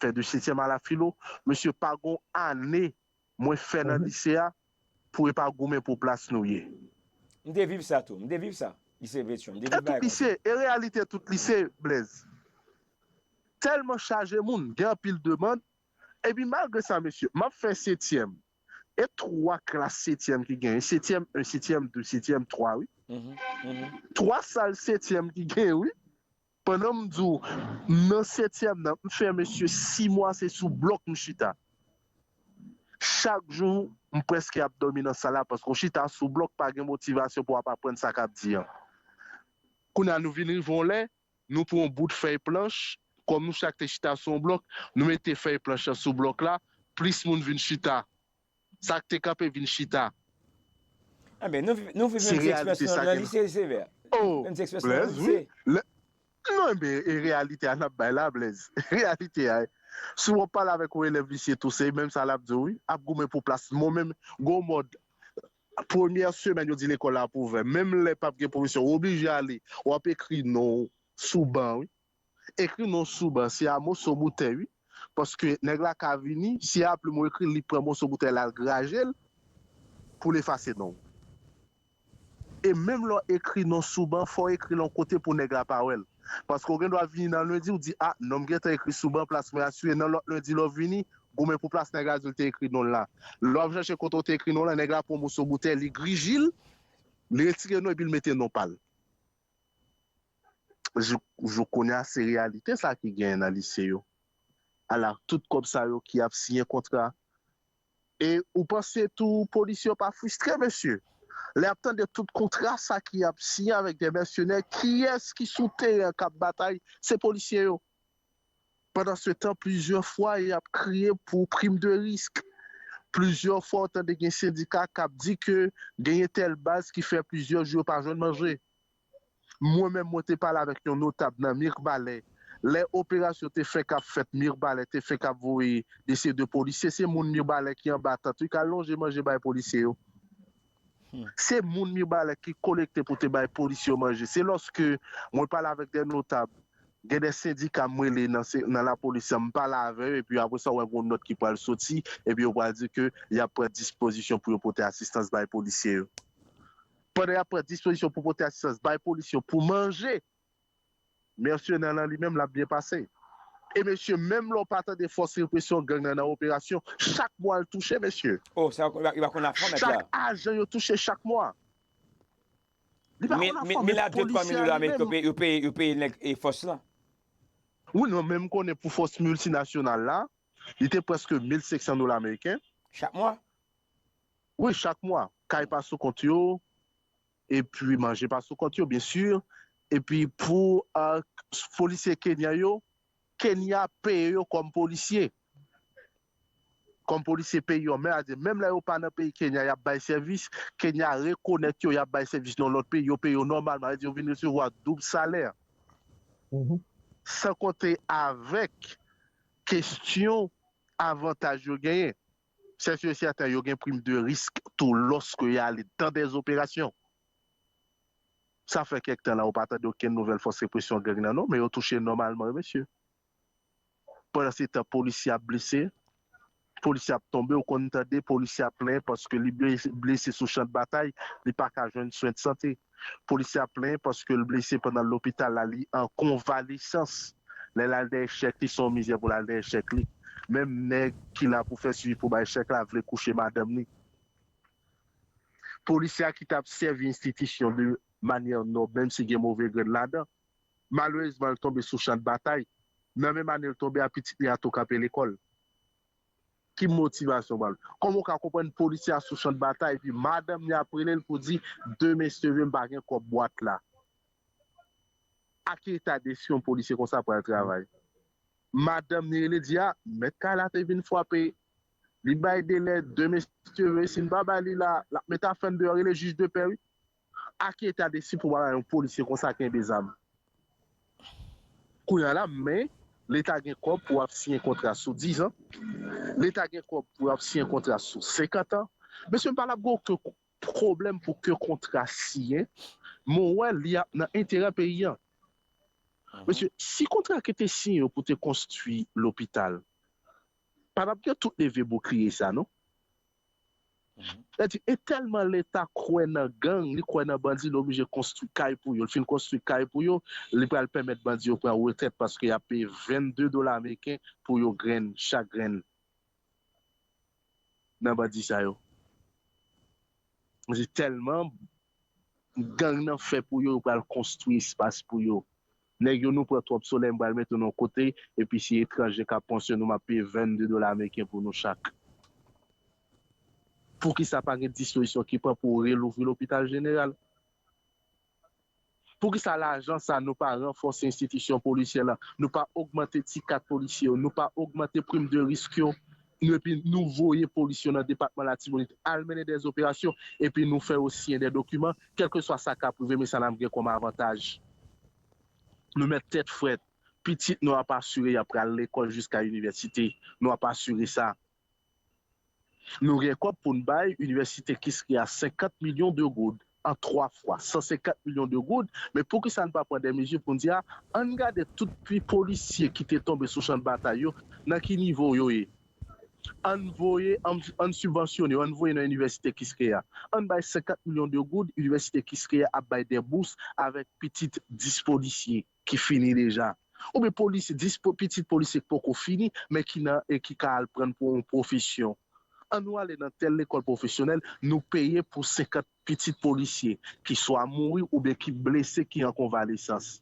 fè de setyèm a la filo, mesye, pa gon ane mwen fè nan lise a pou e pa goumen pou plas nou ye. M te viv sa tou, m te viv sa, lise Petion, m te viv bagay konsa. E tout lise, e reyalite tout lise, Blaise. Tèlman chaje moun, gen anpil demann, epi malgre sa, mesye, m ap fè setyèm, e twa klas setyèm ki genyen, setyèm en, setyèm de, setyèm twa, wi. Twa sal setyèm ki genyen, wi. Pandan m di w, nan setyèm nan, m fè mesye sis mwa, se sou blòk m chita. Chak jou, m prèske ap dòmi nan sal la, paske w chita sou blòk, pa gen motivasyon pou w ap aprann sa k ap di an. Kounye a, nou vin rive yon lè, nou pran yon bout fèy planch, kòm nou chak te chita sou yon blòk, nou mete fèy planch lan sou blòk la, plis moun vin chita. Sa k te kanpe vin chita. Enben, nou, nou viv menm ti eksperyans lan nan lise, Sevè. Oh, menm ti eksperyans lan nan lise. Non, enben, e reyalite a n ap bay la, Blaise. Reyalite a, si w ap pale avèk yon elèv lise tou, se menm sa l ap di w, wi. Ap goumen pou plas. Mwen menm, gon mòd, premyè semèn yo di lekòl la ap ouvè. Menm lè p ap gen pwofesè, w oblije ale. W ap ekri non w sou ban, wi. Ekri non sou ban, se a moso boutèy, wi. Paske nèg la ka vini, si a plim ou ekri l, li pran moso boutèy la, l graje l pou l efase non w. E menm lè w ekri non sou ban, fò w ekri l yon kote pou nèg la pa wè l. Paske w gen dwa vini nan lendi, w di, a, non m gentan ekri sou ban, plas mwen asire, nan lòt lendi lè w vini, goumen pou plas nèg la di w te ekri non l la. Lè w ap chèche kote w te ekri non w lan, nèg la pran moso boutèy, li griji l, li retire non epi l mete non pa l. Jou, jou kounye a, se reyalite sa ki genyen nan lise yo. Ala, tout kòb sa yo ki ap siyen kontra. E ou panse tou polisye yo pa fristre, mesye? Lè y ap tande tout kontra sa ki ap siyen avèk de mèsenè, kiyès ki sou teren k ap batay? Se polisye yo. Pandan se tan, plizyè fwa, y ap kriye pou prim de risk. Plizyè fwa, w tande gen sendika k ap di ke genyen tèl baz ki fè plizyè jou yo pa jwenn manje. Mwen menm, mwen te pale avèk yon notab nan Mirbalè. Lè operasyon te fenk ap fèt, Mirbalè te fenk ap voye de se de polisye, se moun Mirbalè ki anba tant wi k al lonje manje bay polisye yo. Se moun Mirbalè ki kolekte pou te bay polisye yo manje. Se lòske mwen pale avèk de notab, gen de sendika m rele nan, se- nan lapolis, m pale avè yo, epi apre sa, w wè gen yon nòt ki pral soti, epi yo pral di ke y ap pran dispozisyon pou yo pote asistans bay polisye yo. Pandan y ap pran dispozisyon pou pote asistans bay polisye yo pou manje, mèsenè lan li menm, l ap byen pase. E mesye, menm lè w pa tande fòs represyon gang nan nan operasyon, chak mwa l touche, mesye. Oh, sa, li pa konn afè mèt la. Chak ajan yo touche chak mwa. Li pa konn afè mèt polisye a li menm. Mil, mil a de twa mil dola ameriken yo peye, yo peye, yo peye nèg e fòs lan. Wi, non, men m konnen pou fòs miltinasyonal la, li te prèske mil senk san dola ameriken. Chak mwa? Wi, chak mwa. Kay pa sou kont yo, epi manje pa sou kont yo, byen si. Epi pou uh, polisye kenyan yo, Kenya peye yo kòm polisye. Kòm polisye peyi yo. Men a di, menm lè yo pa nan peyi Kenya, y ap bay sèvis. Kenya rekonèt yo, y ap bay sèvis nan lòt peyi, yo peye yo nòmalman. Sa vle di, yo vin resevwa doub salè. San konte avèk kestyon avantaj yo genyen. Se si e sèten, yo gen prim de risk tou lòske y ale dan dè operasyon. Sa fè kèk tan la, ou pa tande okenn nouvèl fòs represyon gang nan, non, men yo touche nòmalman, wi, mesye. Pandan se tan, polisye ap blese, polisye ap tonbe, ou konn tande polisye ap plenyen paske li blese, blese sou chan de batay, li pa ka jwenn swen de sante. Polisye ap plenyen paske l blese pandan l lopital la, li an konvalesans. Lè l al dèyè chèk li, se yon mizè pou l al dèyè chèk li. Menm nèg ki la pou fè swivi pou bay chèk la vle kouche madanm li. Polisye a ki t ap sèvi enstitisyon de manyè nòb, menm si gen move grenn ladan, malerezman, l tonbe sou chan de batay. Nan menm ane l tonbe a, pitit li a tou kanpe lekòl. Ki motivasyon ba l? Kòman w ka konprann polisye a sou chan de batay, epi madanm li ap rele l pou di, demen si Dye vle, m pa gen kòb bwat la. A ki eta despri yon polisye konsa pral travay? Madanm li rele di a, mèt kay la te vin frape. Li bay delè, demen si Dye vle, si n pa bay li la, l ap met afè n deyò, rele jij de pè, wi. A ki eta despri pou bay yon polisye konsa kenbe zam? Kounye a la, men, Leta gen kòb pou ap siyen kontra sou diz an. Leta gen kòb pou ap siyen kontra sou senkant an. Mesye, m pa la gen okenn pwoblèm pou ke kontra siyen, men w wè li ap nan enterè peyi an. Mesye, si kontra ki te siyen yo pou te konstwi lopital, pa t ap gen tout leve boukliye sa, non. Sètadi, e tèlman Leta kwè nan gang, li kwè nan bandi, li oblije konstwi kay pou yo. Li fin konstwi kay pou yo, li pral pèmèt bandi yo pran retrèt paske y ap peye vennde dola ameriken pou yo grenn, chak grenn nan bandi sa yo. Se tèlman gang nan fè pou yo, yo pral konstwi espas pou yo. Nèg yo, nou pran twòp solèy, m pral mete nou yon kote, epi se etranje k ap panse nou, m ap peye vennde dola ameriken pou nou chak. Poukisa pa gen dispozisyon ki pran pou relouvri lopital jeneral? Poukisa lajan sa nou pa ranfòse enstitisyon polisyè la, nou pa ogmante ti kat polisye yo, nou pa ogmante prim de risk yo, nou epi nou voye polis yo nan depatman Latibonit al mennen dè operasyon, epi nou fè yo siyen dè dokiman, kèlkeswa sa k ap rive, men sa n ap gen kòm avantaj. Nou mèt tèt frèt, pitit nou ap asire y ap pral lekòl jiska inivèsite, nou ap asire sa. Nou gen kòb pou n bay Inivèsite Kiskeya senkant milyon de goud an twa fwa, san senkant milyon de goud, men poukisa n pa pran de mezi pou n di a, ann gade tout pi polisye ki te tonbe sou chan de batay yo, nan ki nivo yo ye? Ann voye, ann, ann sibvansyone yo, ann voye nan Inivèsite Kiskeya. Ann bay senkant milyon de goud, Inivèsite Kiskeya ap bay de bous avèk pitit dis polisye ki fini deja. Oubyen polisye, dis po-, pitit polisye ki poko fini, men ki nan, e ki ka al pran pou yon pwofesyon. Ann nou ale nan tèl lekòl pwofesyonèl, nou peye pou senkant pitit polisye ki swa mouri oubyen ki blese, ki an konvalesans.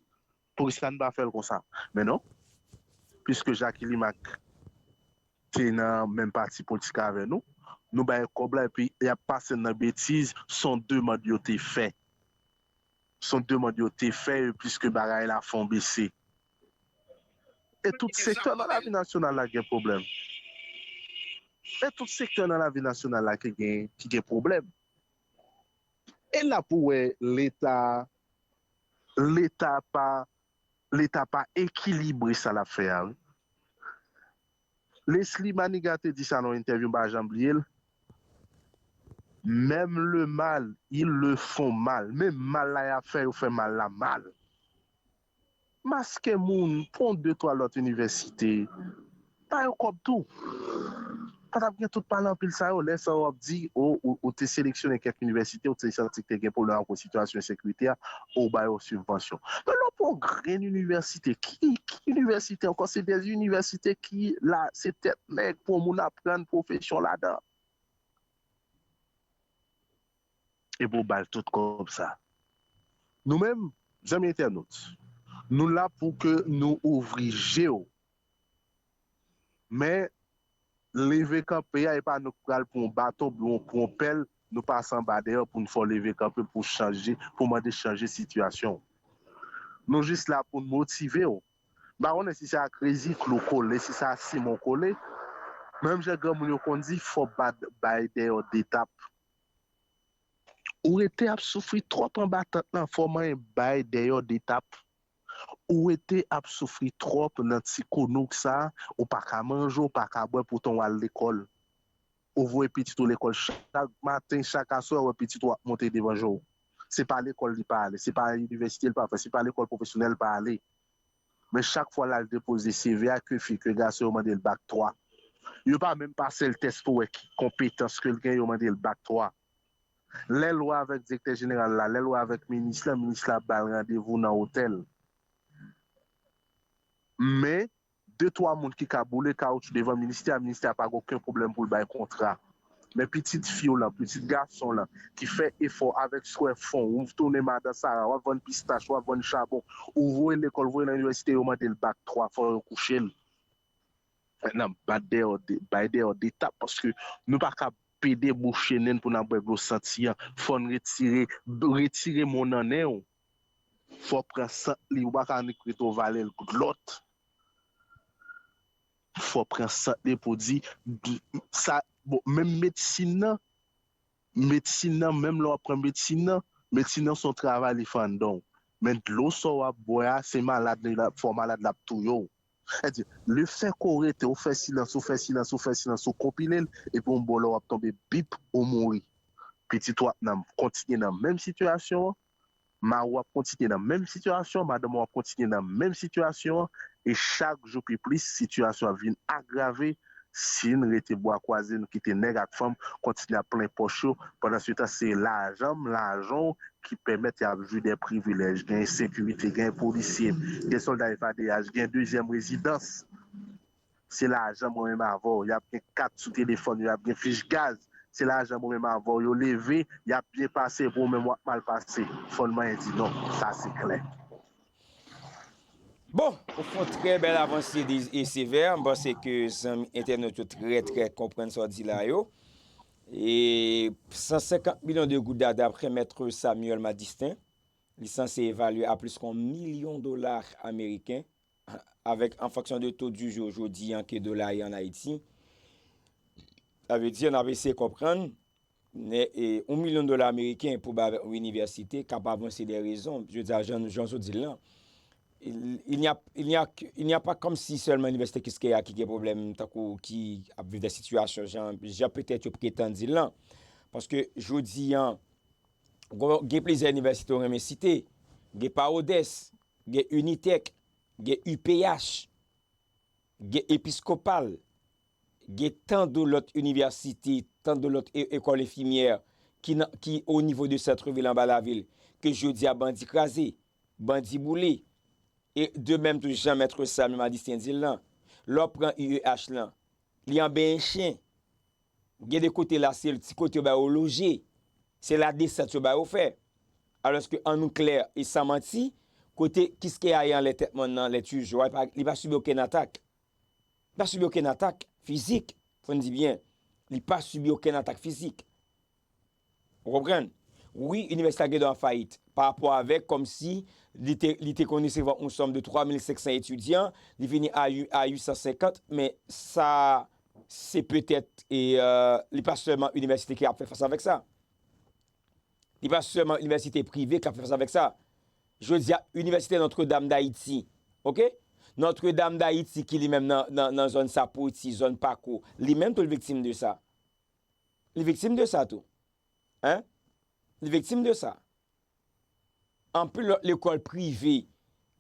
Poukisa n pa fè l konsa? Men non, piske Jacky Limac te nan menm pati politik avè nou, nou bay kòb la epi y ap pase n nan betiz, se yon demann yo te fè. Se yon demann yo te fè, piske bagay la fè yon bese. E tout sektè nan lavi nasyonal la gen pwoblèm. E tout sektè nan lavi nasyonal la ki gen, ki gen pwoblèm. E la pou wè Leta, Leta pa, Leta pa ekilibre sa l ap fè a, wi. Leslie Manigat te di sa nan yon entèvyou, m pa janm bliye l. Même le mal, ils le font mal. Menm mal la y ap fè, yo fè mal la mal. Maske moun, pran de twa lòt inivèsite, ba yo kòb tou. Pa t ap gen tout pale anpil sa yo, lè sa yo ap di, o, ou, ou te seleksyone kèk inivèsite, ou te santi ke te gen pwoblèm akoz sitiyasyon ensekirite a, ou ba yo sibvansyon. Men lè w pran yon grenn inivèsite, ki, ki inivèsite ankò? Se de inivèsite ki la, se tèt nèg pou yon moun aprann pwofesyon ladan. Epi w ba l tout kòb sa. Nou menm, zanmi entènot, nou la pou ke nou ouvri je w. Men, leve kanpe a, e pa nou k pral pran yon baton, oubyen pran yon pèl, nou pase anba dèyè pou n fè w leve kanpe, pou chanje, pou mande chanje sitiyasyon w. Nou jis la pou n motive w. M pa konnen si se a Crazy Clou kole, si se a Simon kole. Menm jan granmoun yo konn di, fò bat bay dèyè de tap. Ou rete ap soufri twòp anba tant lan, fò manyen bay dèyè de tap. Ou rete ap soufri twòp nan ti kounouk sa, ou pa ka manje, ou pa ka bwè, poutan w al lekòl. Ou voye pitit ou lekòl chak maten, chak aswè, ou wè pitit ou ap monte devan je w. Se pa lekòl li pa ale, se pa inivèsite li pa fè, se pa lekòl pwofesyonèl li pa ale. Men chak fwa l al depoze C V a, ke fi, ke gason, yo mande l bak twa. Yo pa menm pase l tès pou wè ki konpetans ke l gen, yo mande l bak twa. Lè l wè avèk direktè jeneral la, lè l wè avèk minis lan, minis la ap ba l randevou nan otèl. Men, de twa moun ki ka boule kawotchou devan ministè a, ministè a pa gen okenn pwoblèm pou l bay kontra. Men pitit fi w lan, pitit gason w lan, ki fè efò avèk swè fon, ou tounen madan Sara, w ap vann pistach, w ap vann chabon, ou voye l lekòl, voye l nan inivèsite, yo mande l bak twa, fò yo kouche l. Nan bat dèyè de, bay dèyè de tap, paske nou pa ka pede bouche nen n pou n ap bwè dlo santi an. Fò n retire, retire mo nan nen w. Fò pran sant li, ou pa ka annik rete w vale l glòt. Fò pran sant li pou di, sa, bon, menm medsin nan, medsin nan, menm lè w ap pran medsin nan, medsin nan se yon travay li fè anndan w. Men dlo sa w ap bwè a, se malad li, l ap fè w malad, l ap touye w. Sètadi, lefètke w rete, ou fè silans, ou fè silans, ou fè silans, ou konpile l, epi yon bon lè w ap tonbe, bip, ou mouri. Pitit w ap nan, kontinye nan menm sitiyasyon an, mari w ap kontinye nan menm sitiyasyon, madanm ou ap kontinye nan menm sitiyasyon an, e chak jou pi plis, sitiyasyon an ap vin agrave si n rete bwa kwaze, n kite nèg ak fanm kontinye ap plen pòch yo. Pandan se tan, se lajan m, lajan w ki pèmèt y ap jwi de privilèj, gen sekirite, gen polisye, gen sòlda F A D H, gen dezyèm rezidans. Se lajan mwen menm avè w. Y ap gen kat sou telefòn yo, y ap gen fich gaz. Se lajan mwen menm avè w. Yo leve, y ap byen pase, epi ou menm w ap mal pase. Fò n manyen di non. Sa se klè. Bon, ou fè yon trè bèl avanse e sevè. M panse ke zanmi entènot yo trè, trè konprann sa w di la yo. E san senkant milyon de gouda, daprè Mèt Samuel Madistin, li sanse evalye a plis ke yon milyon dola ameriken, avèk an fonksyon de to di jou jodi an ke dola ye an Ayiti. Sa vle di, n ap eseye konprann, yon milyon dola ameriken pou bay yon inivèsite k ap avanse de rezon. Je veux dire, jan, jan w di l lan, il, il n'y a, il n'y a, il n'y a pas comme si seulement inivèsite Kiskeya ki gen pwoblèm, tankou ki ap viv de sitiyasyon jan, jan petèt yo pretann di l lan. Paske jodi an, gen plizyè inivèsite w renmen site, gen Paodes, gen Unitec, gen U P H, gen Episkopal, gen tan de lòt inivèsite, tan de lòt e, ekòl enfimyè ki, nan, ki o nivo de santr vil anba lavil, ke jodi a bandi kraze, bandi boule. E de menm tou jan Mèt Samuel Madistin di l lan, lè w pran U E H lan, li anba en chen. Gen de kote la, se ti kote yo ba yo loje. Se ladesant yo ba yo fè. Alòske, ann nou klè e san manti, Kote Kiskeya ye anlè tèt mòn nan, lè Tujou a, li pa, li pa sibi okenn atak. Li pa sibi okenn atak fizik, fò n di byen. Li pa sibi okenn atak fizik. Ou konprann? Wi, inivèsite a gen dwa fayit pa rapò avèk kòmsi li te, li te konn resevwa yon sòm de twa mil senk san etidyan, li vini a, a uit san senkant, men sa, se petèt, e, euh, li pa sèlman inivèsite ki ap fè fas avèk sa. Li pa sèlman inivèsite prive k ap fè fas avèk sa. Jodi a, Inivèsite Notre Dame d'Haïti, oke? Notre Dame d'Haïti ki li menm nan, nan, nan zòn Sapoti, zòn Pako, li menm tou l viktim de sa. Li viktim de sa tou. Hein? Li viktim de sa. Anpil lòt lekòl prive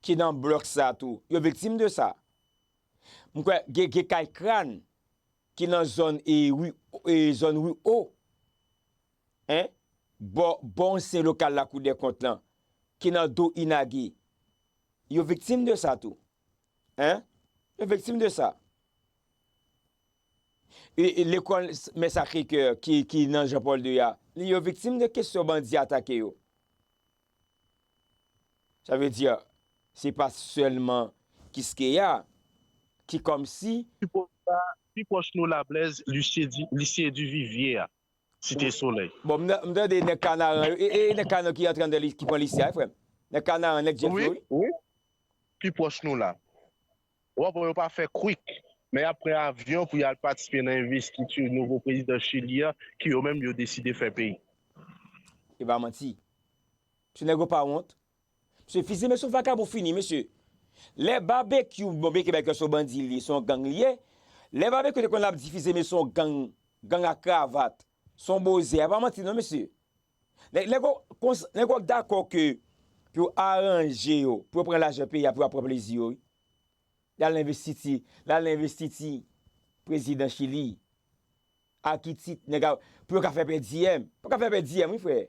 ki nan blòk sa tou, yo viktim de sa. M kwè gen, gen kay Crane ki nan zòn, e, ri, e, zòn Ri O, hein? Bò, bò ansyen lokal Lakou dè Kont lan, ki nan do Inage. Yo viktim de sa tou. Hein? Yo viktim de sa. E, e lekòl Mè Sacré-Cœur ki, ki nan Jean Paul deux a, yo viktim de kesyon bandi atake yo. Sa vle di, se pa sèlman Kiskeya ki kòmsi Pi pwòch la, pi pwòch nou la, Blaise, Lycée du, Lycée du Vivier a, Site Solèy. Bon, m ta-, m tande nèg Kanaran yo, e, e nèg Kanaran ki antre anndan li, ki pran lise a, wi, frè m. Nèg Kanaran, nèg Jeff yo, wi. Wi, wi. Pi pwòch nou la. W ap wè yo pa fè kwik, men y ap pran avyon pou y al patisipe nan envestiti nouvo prezidan Chili a, ki yo menm yo deside fè peyi. E pa manti. Mesye, nèg yo pa wont. Mesye, Fils Aimé se yon vagabon fini, mesye. Lè Babekyou, bon, Babekyou se yon bandi li ye, se yon gang li ye. Lè Babekyou te konn ap di Fils Aimé se yon gang, gang a kravat, se yon bozè, a pa manti non, mesye. Nèg, nèg yo kons-, nèg yo dakò ke pou yo aranje yo, pou yo pran lajan peyi a, pou yo ap pran plezi yo, wi. Y al nan envestiti, y al nan envestiti prezidan Chili. A ki tit, nèg a, pou yo ka fè pèdi M. Pou yo ka fè pèdi M, wi, frè.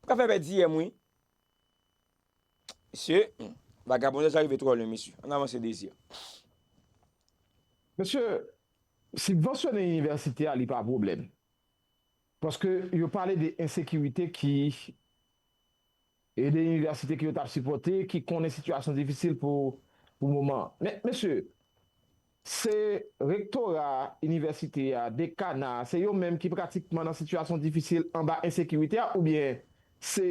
Pou yo ka fè pèdi M, wi. Mesye, hmm, vagabondaj la rive twò lwen, mesye. Ann avanse, Désir. Mesye, sibvansyone inivèsite a, li pa pwoblèm. Paske yo pale de ensekirite ki e de inivèsite ke yo t ap sipòte, ki konnen sitiyasyon difisil pou, pou moman an. Men, mesye, se rektora inivèsite a, dekana a, se yo menm ki pratikman nan sitiyasyon difisil anba ensekirite a, oubyen se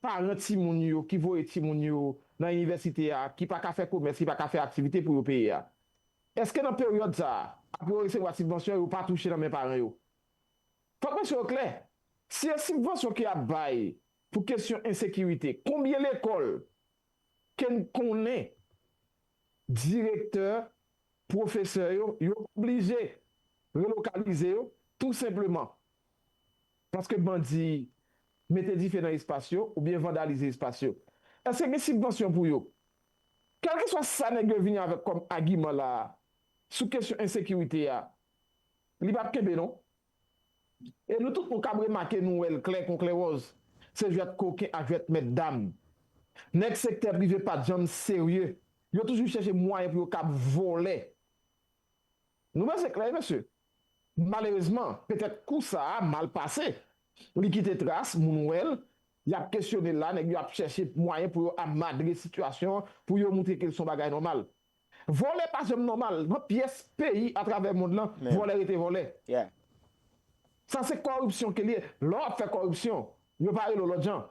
paran timoun yo ki voye timoun yo nan inivèsite a, ki pa ka fè komès, ki pa ka fè aktivite pou yo peye a? Èske nan peryòd sa a, apre yo resevwa sibvansyon, yo pa touche nan men paran yo? Fòk mesye yo klè. Si e sibvansyon ke y ap bay pou kesyon ensekirite, konbyen lekòl ke n konnen direktè, pwofesè yo, yo oblije relokalize yo tou senpleman paske bandi mete dife nan espas yo oubyen vandalize espas yo? Èske gen sibvansyon pou yo? Kèlkeswa sa nèg yo vini avèk kòm agiman la a, sou kesyon ensekirite a, li p ap kenbe non. E nou tout nou kab remake, nou wè l klè kon klè wòz. Se jwèt koken ak jwèt mètdam. Nèg sektè prive pa t janm serye. Yo toujou chèche mwayen pou yo kab vòlè. Nou wè se klè, mesye. Malerezman, petèt kou sa a mal pase. Li kite tras, moun wè l, y ap kesyone l la, nèg yo ap chèche mwayen pou yo ap madre sitiyasyon an, pou yo moutre ke l se yon bagay nòmal. Vòlè pa janm nòmal. Nan pyès peyi atravè mond lan, vòlè rete vòlè. Sa se kòripsyon ke l ye. Lè w ap fè kòripsyon, yo pa rele w lòt jan.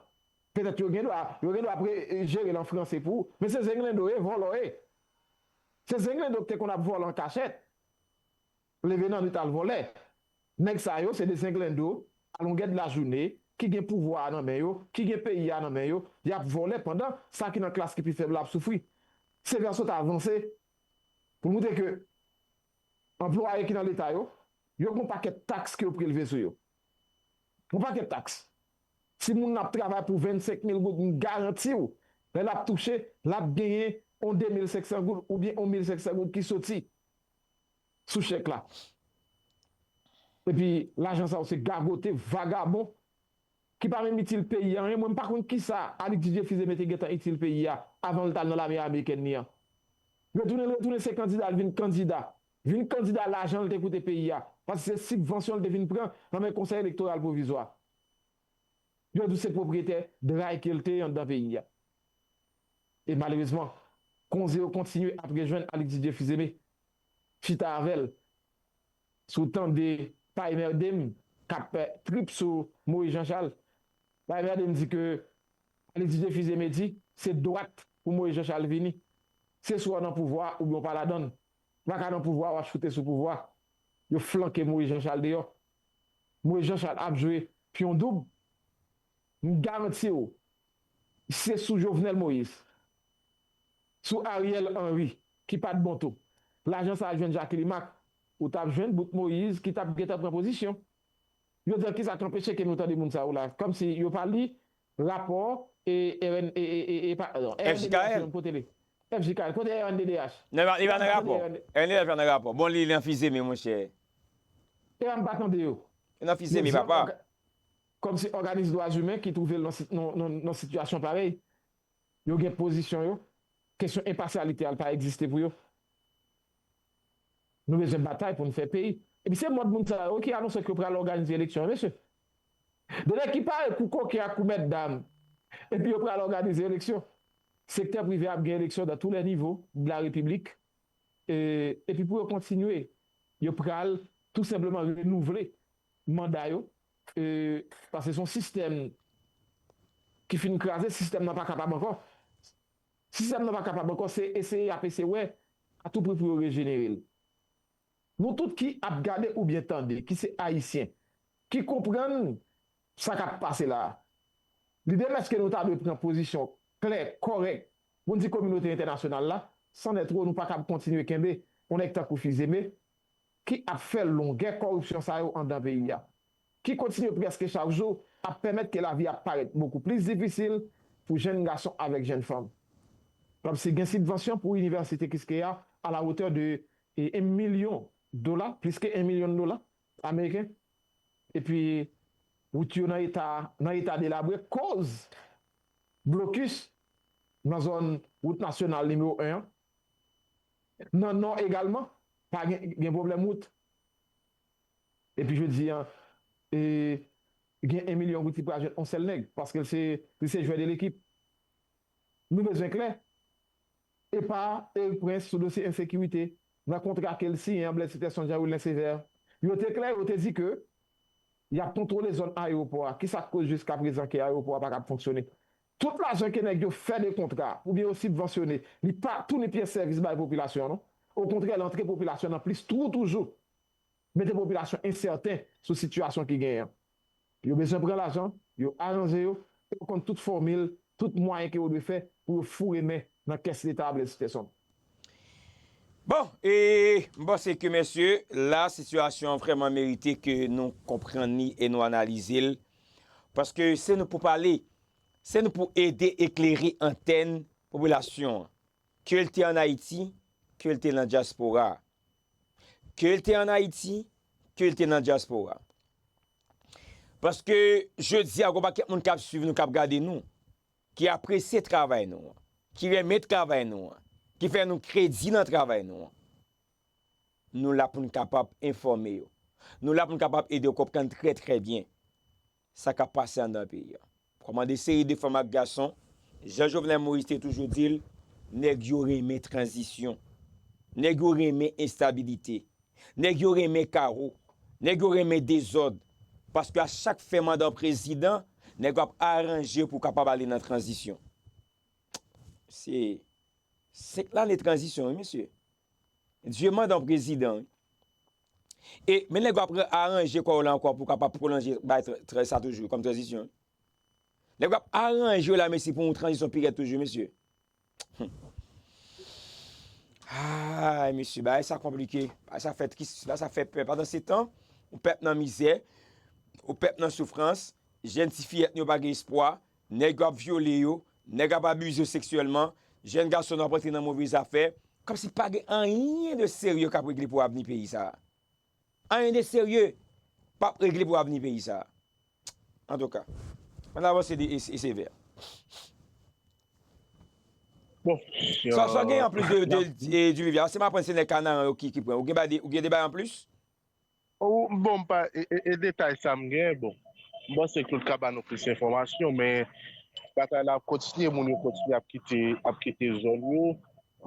Petèt yo gen dwa, yo gen dwa ap re-, jere l an franse pou ou. Men se zenglendo ye, vòlò ye. Se zenglendo ki te konn ap vòlè an kachèt. Leve nan nwit al vòlè. Nèg sa yo, se de zenglendo, alongè de lajounen, ki gen pouvwa a nan men yo, ki gen peyi a nan men yo, y ap vòlè pandan sa ki nan klas ki pi fèb la ap soufri. Se vèso ta avanse pou moutre ke anplwaye ki nan Leta yo, yo gen yon pakèt taks ke yo prelve sou yo. Yon pakèt taks. Si moun nan ap travay pou vennsenk mil goud, m garanti w, lè l ap touche, l ap genyen yon de mil senk san goud oubyen yon mil senk san goud ki soti sou chèk la. Epi, lajan sa yo se gagote, vagabon, ki pa menm itil peyi a anyen. Mwen, m pa konn kisa Alix Didier Fils-Aimé te gentan itil peyi a avan l t al nan lame amerikèn li an. Retounen l retounen se kandida, l vin kandida. Vin kandida, lajan l te koute peyi a. Paske se sibvansyon l te vin pran nan men Konsèy Elektoral Pwovizwa. Yo di w se pwopriyetè dray ke l te ye anndan peyi a. E malerezman, konze yo kontinye ap rejwenn Alix Didier Fils-Aimé, chita avè l. Si w tande Paymer Dame k ap trip sou Moïse Jean Charles, Paymer Dame di ke Alix Didier Fils-Aimé di se dwat pou Moïse Jean Charles vini. Se swa w nan pouvwa oubyen w pa ladan l. Ou pa ka nan pouvwa, w ap choute sou pouvwa. Yo flanke Moïse Jean Charles deyò. Moïse Jean Charles ap jwe pyon doub. M garanti w, se sou Jovenel Moïse, sou Ariel Henry, ki pa t bon tou. Lajan sa a jwenn Jacky Limac, ou t ap jwenn bout Moïse ki t ap gentan pran pozisyon. Yo di, kisa k anpeche ke nou tande moun sa yo la? Kòmsi yo pa li rapò e R N, e, e, e, e pa, non, R N D D H, F J K L. Kote li? F J K L, kote R N D D H? Non, li pa, li pa nan rapò. R N D D H pa nan rapò. Bon, li, li nan Fils-Aimé, monchè. E m pa tande yo. Li nan Fils-Aimé, papa. Kòmsi òganis dwa imen ki twouve l nan, nan, nan, nan sitiyasyon parèy, yo gen pozisyon yo, kesyon enpasyalite a pa egziste pou yo. Nou bezwen batay pou n fè peyi. Epi se mòd moun sa yo ki anonse ke yo pral òganize eleksyon, mesye. De nèg ki pare kou koken ak kou mètdam, epi yo pral òganize eleksyon. Sektè prive ap gen eleksyon dans tous les niveaux de la République. E, epi pou yo kontinye, yo pral tou senpleman renouvle manda yo, e, paske se yon sistèm ki fin kraze, sistèm nan pa kapab ankò. Sistèm nan pa kapab ankò, se eseye y ap eseye wè a tou pri pou yo rejenere l. Nou tout ki ap gade oubyen tande, ki se Ayisyen, ki konprann sa k ap pase la a, li de mèt ke nou ta dwe pran pozisyon klè, kòrèk, pou n di kominote entènasyonal la, san nètwo, nou pa kab kontinye kenbe yon nèg tankou Fils-Aimé ki ap fè longè kòripsyon sa yo anndan peyi a, ki kontinye prèske chak jou ap pèmèt ke lavi ap parèt bokou plis difisil pou jenn gason avèk jenn fanm. Kòmsi gen sibvansyon pou inivèsite Kiskeya à la hauteur de, e, un million dola, plis ke un million dola ameriken. Epi, wout yo nan eta, nan eta delabre, koz blokis nan zòn wout nasyonal nimewo en an. Nan Nò egalman, pa gen, gen pwoblèm wout. Epi jodi a, e, gen un million goud ki pral jwenn yon sèl nèg, paske l se, li se jwè de lekip. Nou bezwen klè. Epa Eric Prince sou dosye ensekirite, nan kontra ke l siyen an, Blaise Peterson, Jean Wilner Sévère, yo te klè, yo te di ke y ap kontwole zòn ayewopò a. Kisa k koz jiskaprezan ke ayewopò a pa kab fonksyone? Tout lajan ke nèg yo fè de kontra, oubyen yo sibvansyone, li pa tounen pyès sèvis bay popilasyon an, non. Okontrè, l antre popilasyon nan plis twou toujou. Mete popilasyon ensèten sou sitiyasyon ki genyen an. Yo bezwen pran lajan, yo aranje yo, e yo konn tout fòmil, tout mwayen ke yo dwe fè pou yo foure men nan kès Leta a, Blaise Peterson. Bon, e m panse ke, mesye, la, sitiyasyon an vrèman merite ke nou konprann li e nou analize l. Paske se nou pou pale, se nou pou ede eklere antèn popilasyon an. Ke l te ann Ayiti, ke l te nan dyaspora. Ke l te ann Ayiti, ke l te nan dyaspora. Paske jodi a, gon pakèt moun k ap swiv nou, k ap gade nou, ki apresye travay nou an, ki renmen travay nou an, ki fè nou kredi nan travay nou an. Nou la pou n kapab enfòme yo. Nou la pou n kapab ede yo konprann trè, trè byen sa k ap pase anndan peyi a. Kòman de seri de fanm ak gason, jan Jovenel Moïse te toujou di l, nèg yo renmen tranzisyon. Nèg yo renmen enstabilite. Nèg yo renmen kawo. Nèg yo renmen dezòd. Paske a chak fen manda yon prezidan, nèg yo ap aranje pou kapab ale nan tranzisyon. Se senk lane tranzisyon, wi, mesye. Dye manda yon prezidan, wi. E, men nèg yo ap aranje kò yo la ankò pou kapab pwolonje bay tra-, tra-, sa toujou, kòm tranzisyon. Nèg yo ap aranje yo la, mesye, pou yon tranzisyon pi rèd toujou, mesye. Hmm. Ay, mesye, bagay sa konplike. Bagay sa fè tris, bagay sa fè pè. Pandan se tan, yon pèp nan mizè, yon pèp nan soufrans, jèn ti fiyèt nou yo pa gen espwa, nèg yo ap vyole yo, nèg ap abize yo seksyèlman, jèn gason nou ap rantre nan move zafè, kòmsi pa gen anyen de serye k ap regle pou avni peyi sa a. Anyen de serye p ap regle pou avni peyi sa a. Antouka, ann avanse de, e, e sevè. Bon, Sa, sa gen anplis de, de, de, de Divivya, se m aprann se nèg Kanaran yo ki, ki pran. Ou gen ba de, ou gen de bay anplis? Ou, bon, m pa, e, e, e detay sa m gen, bon. M panse Claude ka ba nou plis enfòmasyon, men Batay la ap kontinye, moun yo kontinye ap kite, ap kite zòn yo.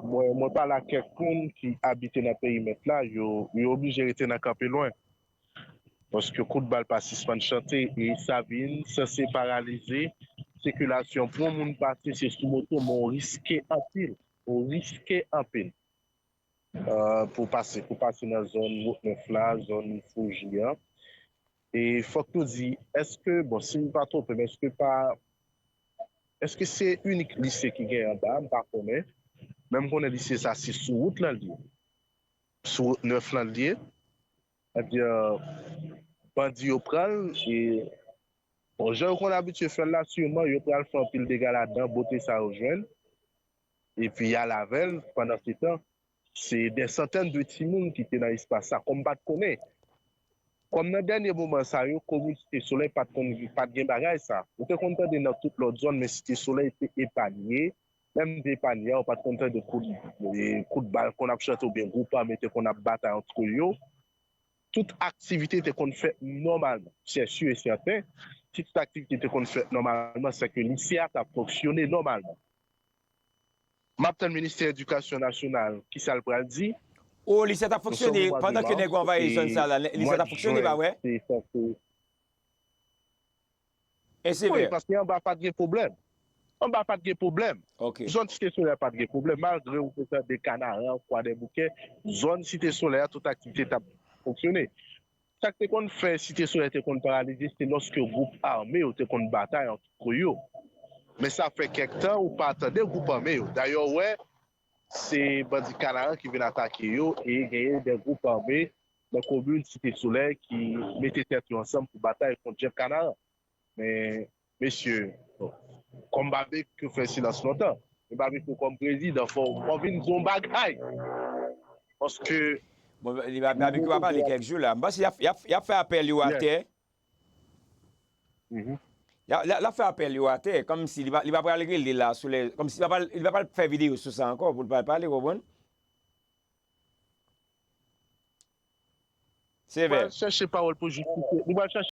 Mwen, mwen pale ak kèk moun ki abite nan perimèt la, yo, yo oblije rete nan kanpe lwen. Paske kout bal pa sispann chante e sa vin sanse paralize sikilasyon. Pou yon moun pase, se sou moto, men w riske anpil. Ou riske anpil. Euh, pou pase, pou pase nan zòn Wout Nèf la, zòn Fouji an. E fòk nou di, èske, bon, si m pa twonpe m, èske pa, èske se inik lise ki gen anba a, m pa konnen. Men m konnen lise sa se sou wout lan l ye. Sou Wout Nèf lan l ye. Ebyen, bandi yo pran l, e, bon, jan yo konn abitye fè l la, siman yo pral fè anpil dega ladan, bote sa yo jwenn, epi y al avè l. Pandan se tan, se dè santèn de timoun ki te nan espas sa, kòm m pa t konnen. Kòm nan dènye moman sa yo, komin Site Solèy pa t konn, pa t gen bagay sa. Ou te konn tande nan tout lòt zòn, men Site Solèy te epanye. Menm te epanye a, ou pa t konn tande kout, e, kout bal konn ap chante oubyen gwoup ame te konn ap batay ant yo. Tout aktivite te konn fèt nòmalman. Se si e sèten, si tout aktivite te konn fèt nòmalman, se ke lise a t ap fonksyone nòmalman. M ap tann Ministè Edikasyon Nasyonal, kisa l pral di. O, lise a t ap fonksyone pandan ke nèg yo anvayi zòn sa la, lise a t ap fonksyone, pa vre? E se vre. Wi, paske anba pa t gen pwoblèm. Anba pa t gen pwoblèm. Zòn Site Solèy pa t gen pwoblèm, malgre ou te tande Kanaran, Kwadèboukè, zòn Site Solèy a, tout aktivite t ap fonksyone. Sa k te konn fè Site Solèy te konn paralize, se lòske gwoup ame yo te konn batay ant yo. Men sa fè kèk tan ou pa tande gwoup ame yo. Dayè, w wè, se bandi Kanaran ki vin atake yo e genyen de gwoup ame nan komin Site Solèy ki mete tèt yo ansanm pou batay kont Jèf Kanaran. Men, mesye, bon, kòm Babekyou fè silans lontan, men Babekyou kòm prezidan, fò, fò vin di yon bagay. Paske... Bon, li pa, Babekyou pa pale kèk jou la. M panse y ap, y ap, y ap fè apèl yo atè. Y ap, y ap, y ap fè apèl yo atè, kòmsi li pa, li pa pral rele la sou lè, kòmsi li pa pral, li pa pral fè videyo sou sa ankò pou l pa pale, w konprann? Se vre. Li pral chèche pawòl pou jistifye, li pral chèche